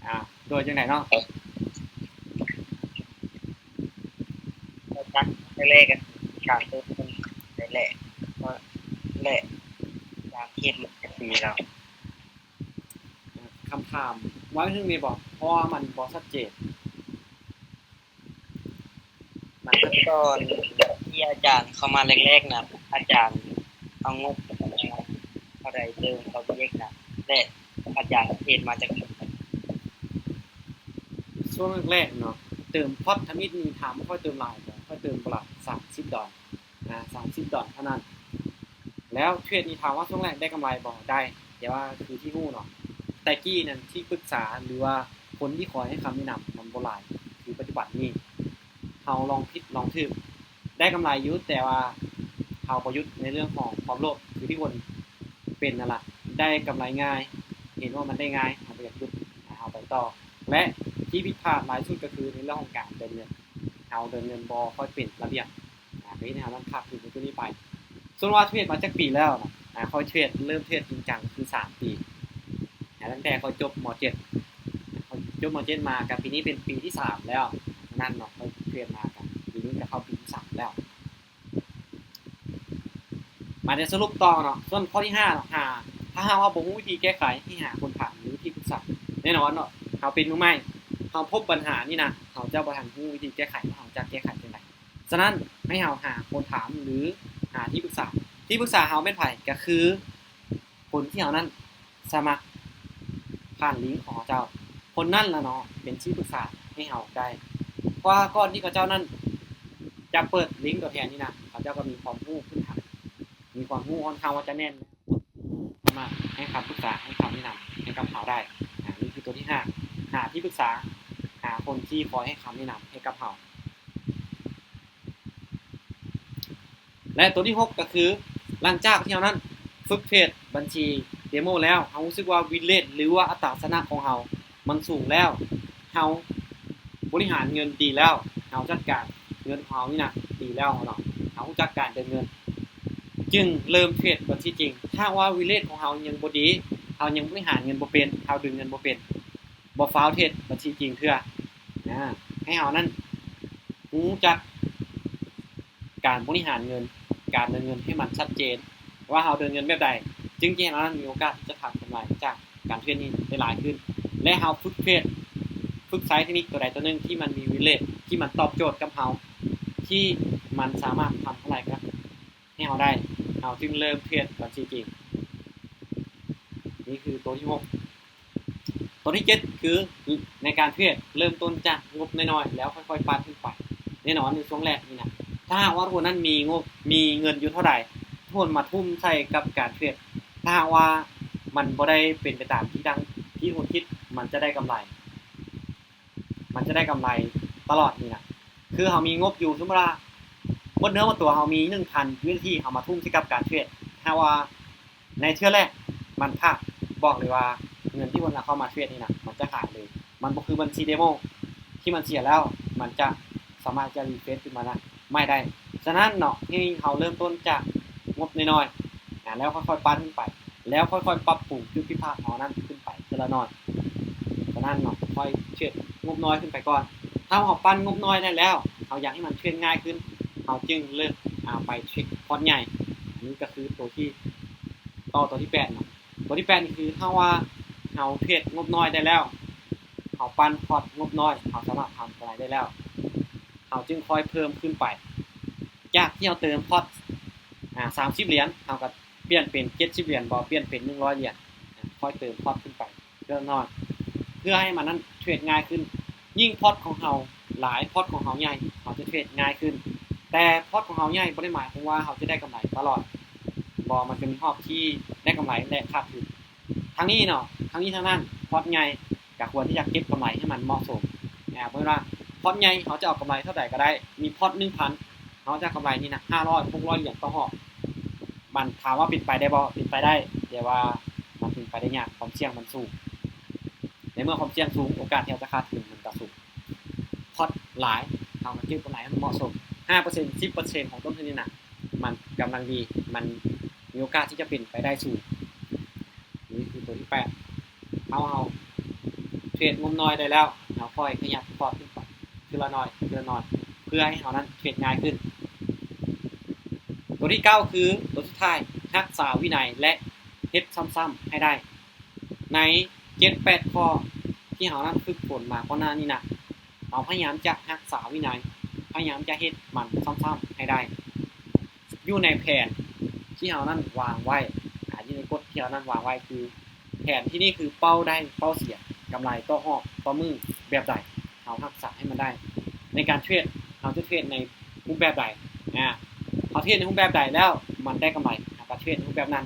ອ່າ ໂດຍຈັ່ງໃດເນາະ? ຈັກແລກໆ ການເຕີມເງິນແລກ ແລະ ການເຮັດແບບນີ້ແລ້ວ. ຄຳຖາມ ເວົ້າໃຫ້ເຖິງແດ່ບໍ ເພາະວ່າມັນບໍ່ຊັດເຈນ. ມັນ ຕອນທີ່ອາຈານເຂົ້າມາແລກໆນະ ອາຈານເອົາງົບເທົ່າໃດເຕີມເຂົ້າວຽກນະ ແລະ ອາຈານເທຣດມາຈັກປີ? ຊ່ວງແລກໆເນາະ ເຕີມພອດທຳອິດນີ້ ຖາມວ່າຂ້ອຍເຕີມຫຼາຍບໍ່? ຂ້ອຍເຕີມບໍ່ຫຼາຍ ສາມສິບດອນ ອ່າ ສາມສິບດອນເທົ່ານັ້ນ. ແລ້ວເທຣດນີ້ ຖາມວ່າຊ່ວງແລກໄດ້ກຳໄລບໍ່? ໄດ້ ແຕ່ວ່າຄືທີ່ຮູ້ເນາະ ແຕ່ກີ້ນັ້ນທີ່ປຶກສາ ຫຼືວ່າຄົນທີ່ຄອຍໃຫ້ຄຳແນະນຳມັນບໍ່ຫຼາຍຄືປັດຈຸບັນນີ້. ເຮົາລອງຜິດລອງຖືກ ໄດ້ກຳໄລຢູ່ ແຕ່ວ່າເຮົາບໍ່ຢຸດໃນເລື່ອງຂອງຄວາມໂລບ ຄືທີ່ຄົນເປັນນັ້ນລະ ໄດ້ກຳໄລງ່າຍ ເຫັນວ່າມັນໄດ້ງ່າຍ ເຮົາບໍ່ຢາກຢຸດ ເຮົາໄປຕໍ່. ແລະ ທີ່ຜິດພາດຫຼາຍສຸດກໍຄືໃນເລື່ອງຂອງການເດີນເງິນ ເຮົາເດີນເງິນບໍ່ຄ່ອຍເປັນລະບຽບ ອາ ກໍເຮັດໃຫ້ເຮົານັ້ນຂາດທຶນໃນໂຕນີ້ໄປ. ສ່ວນວ່າເທຣດມາຈັກປີແລ້ວນະ? ອາ ຂ້ອຍເທຣດ ເລີ່ມເທຣດຈິງຈັງຄືສາມປີ ອາ ຕັ້ງແຕ່ຂ້ອຍຈົບ ມ.ເຈັດ ຂ້ອຍຈົບ ມ.ເຈັດ ມາ ກໍປີນີ້ເປັນປີທີສາມແລ້ວນັ້ນເນາະ ຂ້ອຍເທຣດມາ ກໍປີນີ້ກໍເຂົ້າປີທີສາມແລ້ວ. ມາຈະສະຫຼຸບຕໍ່ເນາະ ສ່ວນຂໍ້ທີຫ້າເນາະ ຫາ ຖ້າຫາກວ່າບໍ່ຮູ້ວິທີແກ້ໄຂ ໃຫ້ຫາຄົນຖາມ ຫຼື ທີ່ປຶກສາ. ແນ່ນອນເນາະ ເຮົາເປັນມືໃໝ່ ເຮົາພົບບັນຫານີ້ນະ ເຮົາຈະບໍ່ທັນຮູ້ວິທີແກ້ໄຂ ວ່າເຮົາຈະແກ້ໄຂຈັ່ງໃດ. ສະນັ້ນ ໃຫ້ເຮົາຫາຄົນຖາມ ຫຼື ຫາທີ່ປຶກສາ. ທີ່ປຶກສາເຮົາແມ່ນໃຜ? ກໍຄືຄົນທີ່ເຮົານັ້ນສະໝັກຜ່ານລິງຂອງເຂົາເຈົ້າ ຄົນນັ້ນລະເນາະ ເປັນທີ່ປຶກສາໃຫ້ເຮົາໄດ້. ເພາະວ່າກ່ອນທີ່ເຂົາເຈົ້ານັ້ນຈະເປີດລິງຕົວແທນນີ້ນະ ເຂົາເຈົ້າກໍມີຄວາມຮູ້ພື້ນຖານ ມີຄວາມຮູ້ຂ້ອນຂ້າງວ່າຈະແໜ້ນ ສາມາດໃຫ້ຄຳປຶກສາ ໃຫ້ຄຳແນະນຳໃຫ້ກັບເຮົາໄດ້. ອາ ນີ້ຄືຕົວທີຫ້າ ຫາທີ່ປຶກສາ ຫາຄົນທີ່ຄອຍໃຫ້ຄຳແນະນຳໃຫ້ກັບເຮົາ. ແລະ ຕົວທີຫົກ ກໍຄື ຫຼັງຈາກທີ່ເຮົານັ້ນຝຶກເທຣດບັນຊີເດໂມແລ້ວ ເຮົາຮູ້ສຶກວ່າວິນເຣດ ຫຼືວ່າອັດຕາຊະນະຂອງເຮົາມັນສູງແລ້ວ ເຮົາບໍລິຫານເງິນດີແລ້ວ ເຮົາຈັດການເງິນຂອງເຮົານີ້ນະດີແລ້ວເນາະ ເຮົາຮູ້ຈັກການເດີນເງິນ ຈຶ່ງເລີ່ມເທຣດບັນຊີຈິງ. ຖ້າຫາກວ່າວິນເຣດຂອງເຮົາຍັງບໍ່ດີ ເຮົາຍັງບໍລິຫານເງິນບໍ່ເປັນ ເຮົາດຶງເງິນບໍ່ເປັນ ບໍ່ຟ້າວເທຣດບັນຊີຈິງເທື່ອ ອາ ໃຫ້ເຮົານັ້ນຮູ້ຈັກການບໍລິຫານເງິນ ການເດີນເງິນໃຫ້ມັນຊັດເຈນ ວ່າເຮົາເດີນເງິນແບບໃດ ຈຶ່ງຈະເຮັດໃຫ້ເຮົານັ້ນມີໂອກາດທີ່ຈະທຳກຳໄລຈາກການເທຣດນີ້ໄດ້ຫຼາຍຂຶ້ນ ແລະ ເຮົາຝຶກເທຣດ ຝຶກໃຊ້ເທັກນິກຕົວໃດຕົວໜຶ່ງທີ່ມັນມີວິນເຣດ ທີ່ມັນຕອບໂຈດກັບເຮົາ ທີ່ມັນສາມາດທຳກຳໄລກັບ ໃຫ້ເຮົາໄດ້ ເຮົາຈຶ່ງເລີ່ມເທຣດບັນຊີຈິງ. ນີ້ຄືຕົວທີຫົກ. ຕົວທີເຈັດ ຄື ໃນການເທຣດ ເລີ່ມຕົ້ນຈາກງົບນ້ອຍໆ ແລ້ວຄ່ອຍໆປັນຂຶ້ນໄປ. ແນ່ນອນໃນຊ່ວງແລກນີ້ນະ ຖ້າຫາກວ່າທຸກຄົນນັ້ນມີງົບ ມີເງິນຢູ່ເທົ່າໃດ ທຸກຄົນມາທຸ່ມໃສ່ກັບການເທຣດ ຖ້າຫາກວ່າມັນບໍ່ໄດ້ເປັນໄປຕາມທີ່ດັ່ງທີ່ທຸກຄົນຄິດ ມັນຈະໄດ້ກຳໄລ ມັນຈະໄດ້ກຳໄລຕະຫຼອດນີ້ນະ ຄືເຮົາມີງົບຢູ່ ສົມມຸດວ່າໝົດເນື້ອໝົດຕົວ ເຮົາມີໜຶ່ງພັນຢູເອັສດີ ເຮົາມາທຸ່ມໃສ່ກັບການເທຣດ ຖ້າວ່າໃນເທື່ອແລກມັນພາດ ບອກເລີຍວ່າເງິນທີ່ເພິ່ນເອົາເຂົ້າມາເທຣດນີ້ນະ ມັນຈະຫາຍເລີຍ ມັນບໍ່ຄືບັນຊີເດໂມທີ່ມັນເສຍແລ້ວ ມັນຈະສາມາດຈະຣີເຟຣຊຂຶ້ນມາໃໝ່ໄດ້. ສະນັ້ນເນາະ ໃຫ້ເຮົາເລີ່ມຕົ້ນຈາກງົບນ້ອຍໆ ແລ້ວຄ່ອຍໆປັ້ນຂຶ້ນໄປ ແລ້ວຄ່ອຍໆປັບປຸງຈຸດຜິດພາດເຮົານັ້ນຂຶ້ນໄປເທື່ອລະໜ້ອຍ. ສະນັ້ນເນາະ ຄ່ອຍເທຣດງົບນ້ອຍຂຶ້ນໄປກ່ອນ. ຖ້າເຮົາປັ້ນງົບນ້ອຍໄດ້ແລ້ວ ເຮົາຢາກໃຫ້ມັນເທຣດງ່າຍຂຶ້ນ ເຮົາຈຶ່ງເລີ່ມ ອາ ໄປເທຣດພອດໃຫຍ່. ອັນນີ້ກໍຄືໂຕທີ່ ຕໍ່ໂຕທີແປດເນາະ. ໂຕທີແປດນີ້ຄື ຖ້າວ່າເຮົາເທຣດງົບນ້ອຍໄດ້ແລ້ວ ເຮົາປັ້ນພອດງົບນ້ອຍ ເຮົາສາມາດທຳກຳໄລໄດ້ແລ້ວ ເຮົາຈຶ່ງຄ່ອຍເພີ່ມຂຶ້ນໄປ ຈາກທີ່ເຮົາເຕີມພອດ ອາ ສາມສິບຫຼຽນ ເຮົາກໍປ່ຽນເປັນເຈັດສິບຫຼຽນບໍ ປ່ຽນເປັນໜຶ່ງຮ້ອຍຫຼຽນ ອາ ຄ່ອຍເຕີມພອດຂຶ້ນໄປເລັກນ້ອຍ ເພື່ອໃຫ້ມັນນັ້ນເທຣດງ່າຍຂຶ້ນ. ຍິ່ງພອດຂອງເຮົາຫຼາຍ ພອດຂອງເຮົາໃຫຍ່ ເຮົາຈະເທຣດງ່າຍຂຶ້ນ. ແຕ່ພອດຂອງເຮົາໃຫຍ່ບໍ່ໄດ້ໝາຍຄວາມວ່າເຮົາຈະໄດ້ກຳໄລຕະຫຼອດ ບໍ່ ມັນຈະມີຮອບທີ່ໄດ້ກຳໄລ ແລະ ຂາດທຶນ. ທັງນີ້ເນາະ ທັງນີ້ທັງນັ້ນ ພອດໃຫຍ່ກໍຄວນທີ່ຈະເກັບກຳໄລໃຫ້ມັນເໝາະສົມ. ອາ ເພາະວ່າພອດໃຫຍ່ເຮົາຈະເອົາກຳໄລເທົ່າໃດກໍໄດ້ ມີພອດໜຶ່ງພັນ ເຮົາຈະກຳໄລນີ້ນະ ຫ້າຮ້ອຍ ຫົກຮ້ອຍຫຼຽນຕໍ່ຮອບ. ມັນຖາມວ່າເປັນໄປໄດ້ບໍ່? ເປັນໄປໄດ້ ແຕ່ວ່າມັນເປັນໄປໄດ້ຍາກ ຄວາມສ່ຽງມັນສູງ. ໃນເມື່ອຄວາມສ່ຽງສູງ ໂອກາດທີ່ເຮົາຈະຂາດທຶນມັນກໍສູງ. ພອດຫຼາຍ ເຮົາກໍເກັບກຳໄລໃຫ້ມັນເໝາະສົມ ຫ້າເປີເຊັນ ສິບເປີເຊັນຂອງຕົ້ນທຶນນີ້ນະ ມັນກຳລັງດີ ມັນມີໂອກາດທີ່ຈະເປັນໄປໄດ້ສູງ. ນີ້ຄືໂຕທີແປດ ເຮົາ ເຮົາເທຣດງົບນ້ອຍໄດ້ແລ້ວ ເຮົາຄ່ອຍຂະຫຍັບພອດຂຶ້ນໄປເທື່ອລະໜ້ອຍ ເທື່ອລະໜ້ອຍ ເພື່ອໃຫ້ເຮົານັ້ນເທຣດງ່າຍຂຶ້ນ. ໂຕທີເກົ້າ ຄືໂຕສຸດທ້າຍ ຮັກສາວິໄນ ແລະ ເຮັດຊ້ຳໆໃຫ້ໄດ້. ໃນເຈັດແປດຂໍ້ທີ່ເຮົານັ້ນຝຶກຝົນມາກ່ອນໜ້ານີ້ນະ ເຮົາພະຍາຍາມຈະຮັກສາວິໄນ ພະຍາຍາມຈະເຮັດມັນຊ້ຳໆໃຫ້ໄດ້ ຢູ່ໃນແຜນທີ່ເຮົານັ້ນວາງໄວ້ ອາ ຢູ່ໃນກົດທີ່ເຮົານັ້ນວາງໄວ້ ຄືແຜນທີ່ນີ້ຄືເປົ້າໄດ້ເປົ້າເສຍ ກຳໄລຕໍ່ຮອບຕໍ່ມື້ແບບໃດ ເຮົາຮັກສາໃຫ້ມັນໄດ້. ໃນການເທຣດ ເຮົາຈະເທຣດໃນຮູບແບບໃດ ອາ ເຮົາເທຣດໃນຮູບແບບໃດແລ້ວມັນໄດ້ກຳໄລ ເຮົາກໍເທຣດໃນຮູບແບບນັ້ນ.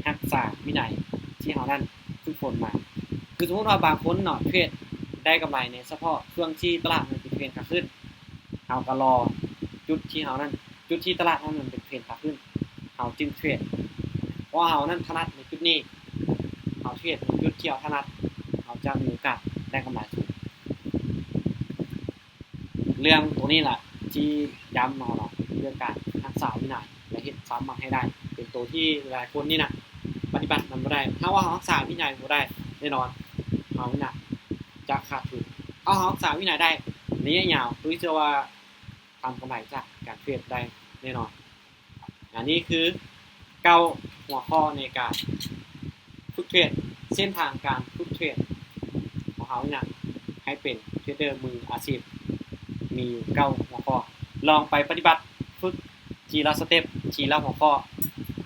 ຮັກສາວິໄນທີ່ເຮົານັ້ນຝຶກຝົນມາ ຄືສົມມຸດວ່າບາງຄົນເນາະ ເທຣດໄດ້ກຳໄລໃນສະເພາະຊ່ວງທີ່ຕະຫຼາດມັນເປັນເທຣນຂາຂຶ້ນ ເຮົາກໍລໍຈຸດທີ່ເຮົານັ້ນ ຈຸດທີ່ຕະຫຼາດເຮົານັ້ນເປັນເທຣນຂາຂຶ້ນ ເຮົາຈຶ່ງເທຣດ ເພາະເຮົານັ້ນຖະໜັດໃນຈຸດນີ້ ເຮົາເທຣດໃນຈຸດທີ່ເຮົາຖະໜັດ ເຮົາຈະມີໂອກາດໄດ້ກຳໄລສູງ. ເລື່ອງໂຕນີ້ລະທີ່ຢ້ຳເນາະ ເລື່ອງການຮັກສາວິໄນ ແລະ ເຮັດຊ້ຳມັນໃຫ້ໄດ້ ເປັນໂຕທີ່ຫຼາຍຄົນນີ້ນະປະຕິບັດມັນບໍ່ໄດ້. ຖ້າວ່າເຮົາຮັກສາວິໄນບໍ່ໄດ້ ແນ່ນອນເຮົານີ້ນະຈະຂາດທຶນ. ເຮົາຮັກສາວິໄນໄດ້ໄລຍະຍາວ ຕຸ້ຍເຊື່ອວ່າທຳກຳໄລຈາກການເທຣດໄດ້ແນ່ນອນ. ອັນນີ້ຄືເກົ້າຫົວຂໍ້ໃນການຝຶກເທຣດ ເສັ້ນທາງການຝຶກເທຣດຂອງເຮົານີ້ນະ ໃຫ້ເປັນເທຣດເດີມືອາຊີບ ມີຢູ່ເກົ້າຫົວຂໍ້. ລອງໄປປະຕິບັດຝຶກທີລະສະເຕັບ ທີລະຫົວຂໍ້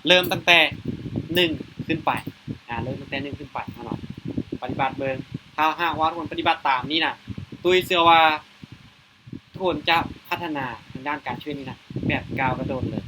ເລີ່ມຕັ້ງແຕ່ໜຶ່ງຂຶ້ນໄປ ອາ ເລີ່ມຕັ້ງແຕ່ໜຶ່ງຂຶ້ນໄປເນາະ ປະຕິບັດເບິ່ງ. ຖ້າຫາກວ່າທຸກຄົນປະຕິບັດຕາມນີ້ນະ ຕຸ້ຍເຊື່ອວ່າ ທຸກຄົນຈະພັດທະນາທາງດ້ານການເທຣດນີ້ນະ ແບບກ້າວກະໂດດເລີຍ.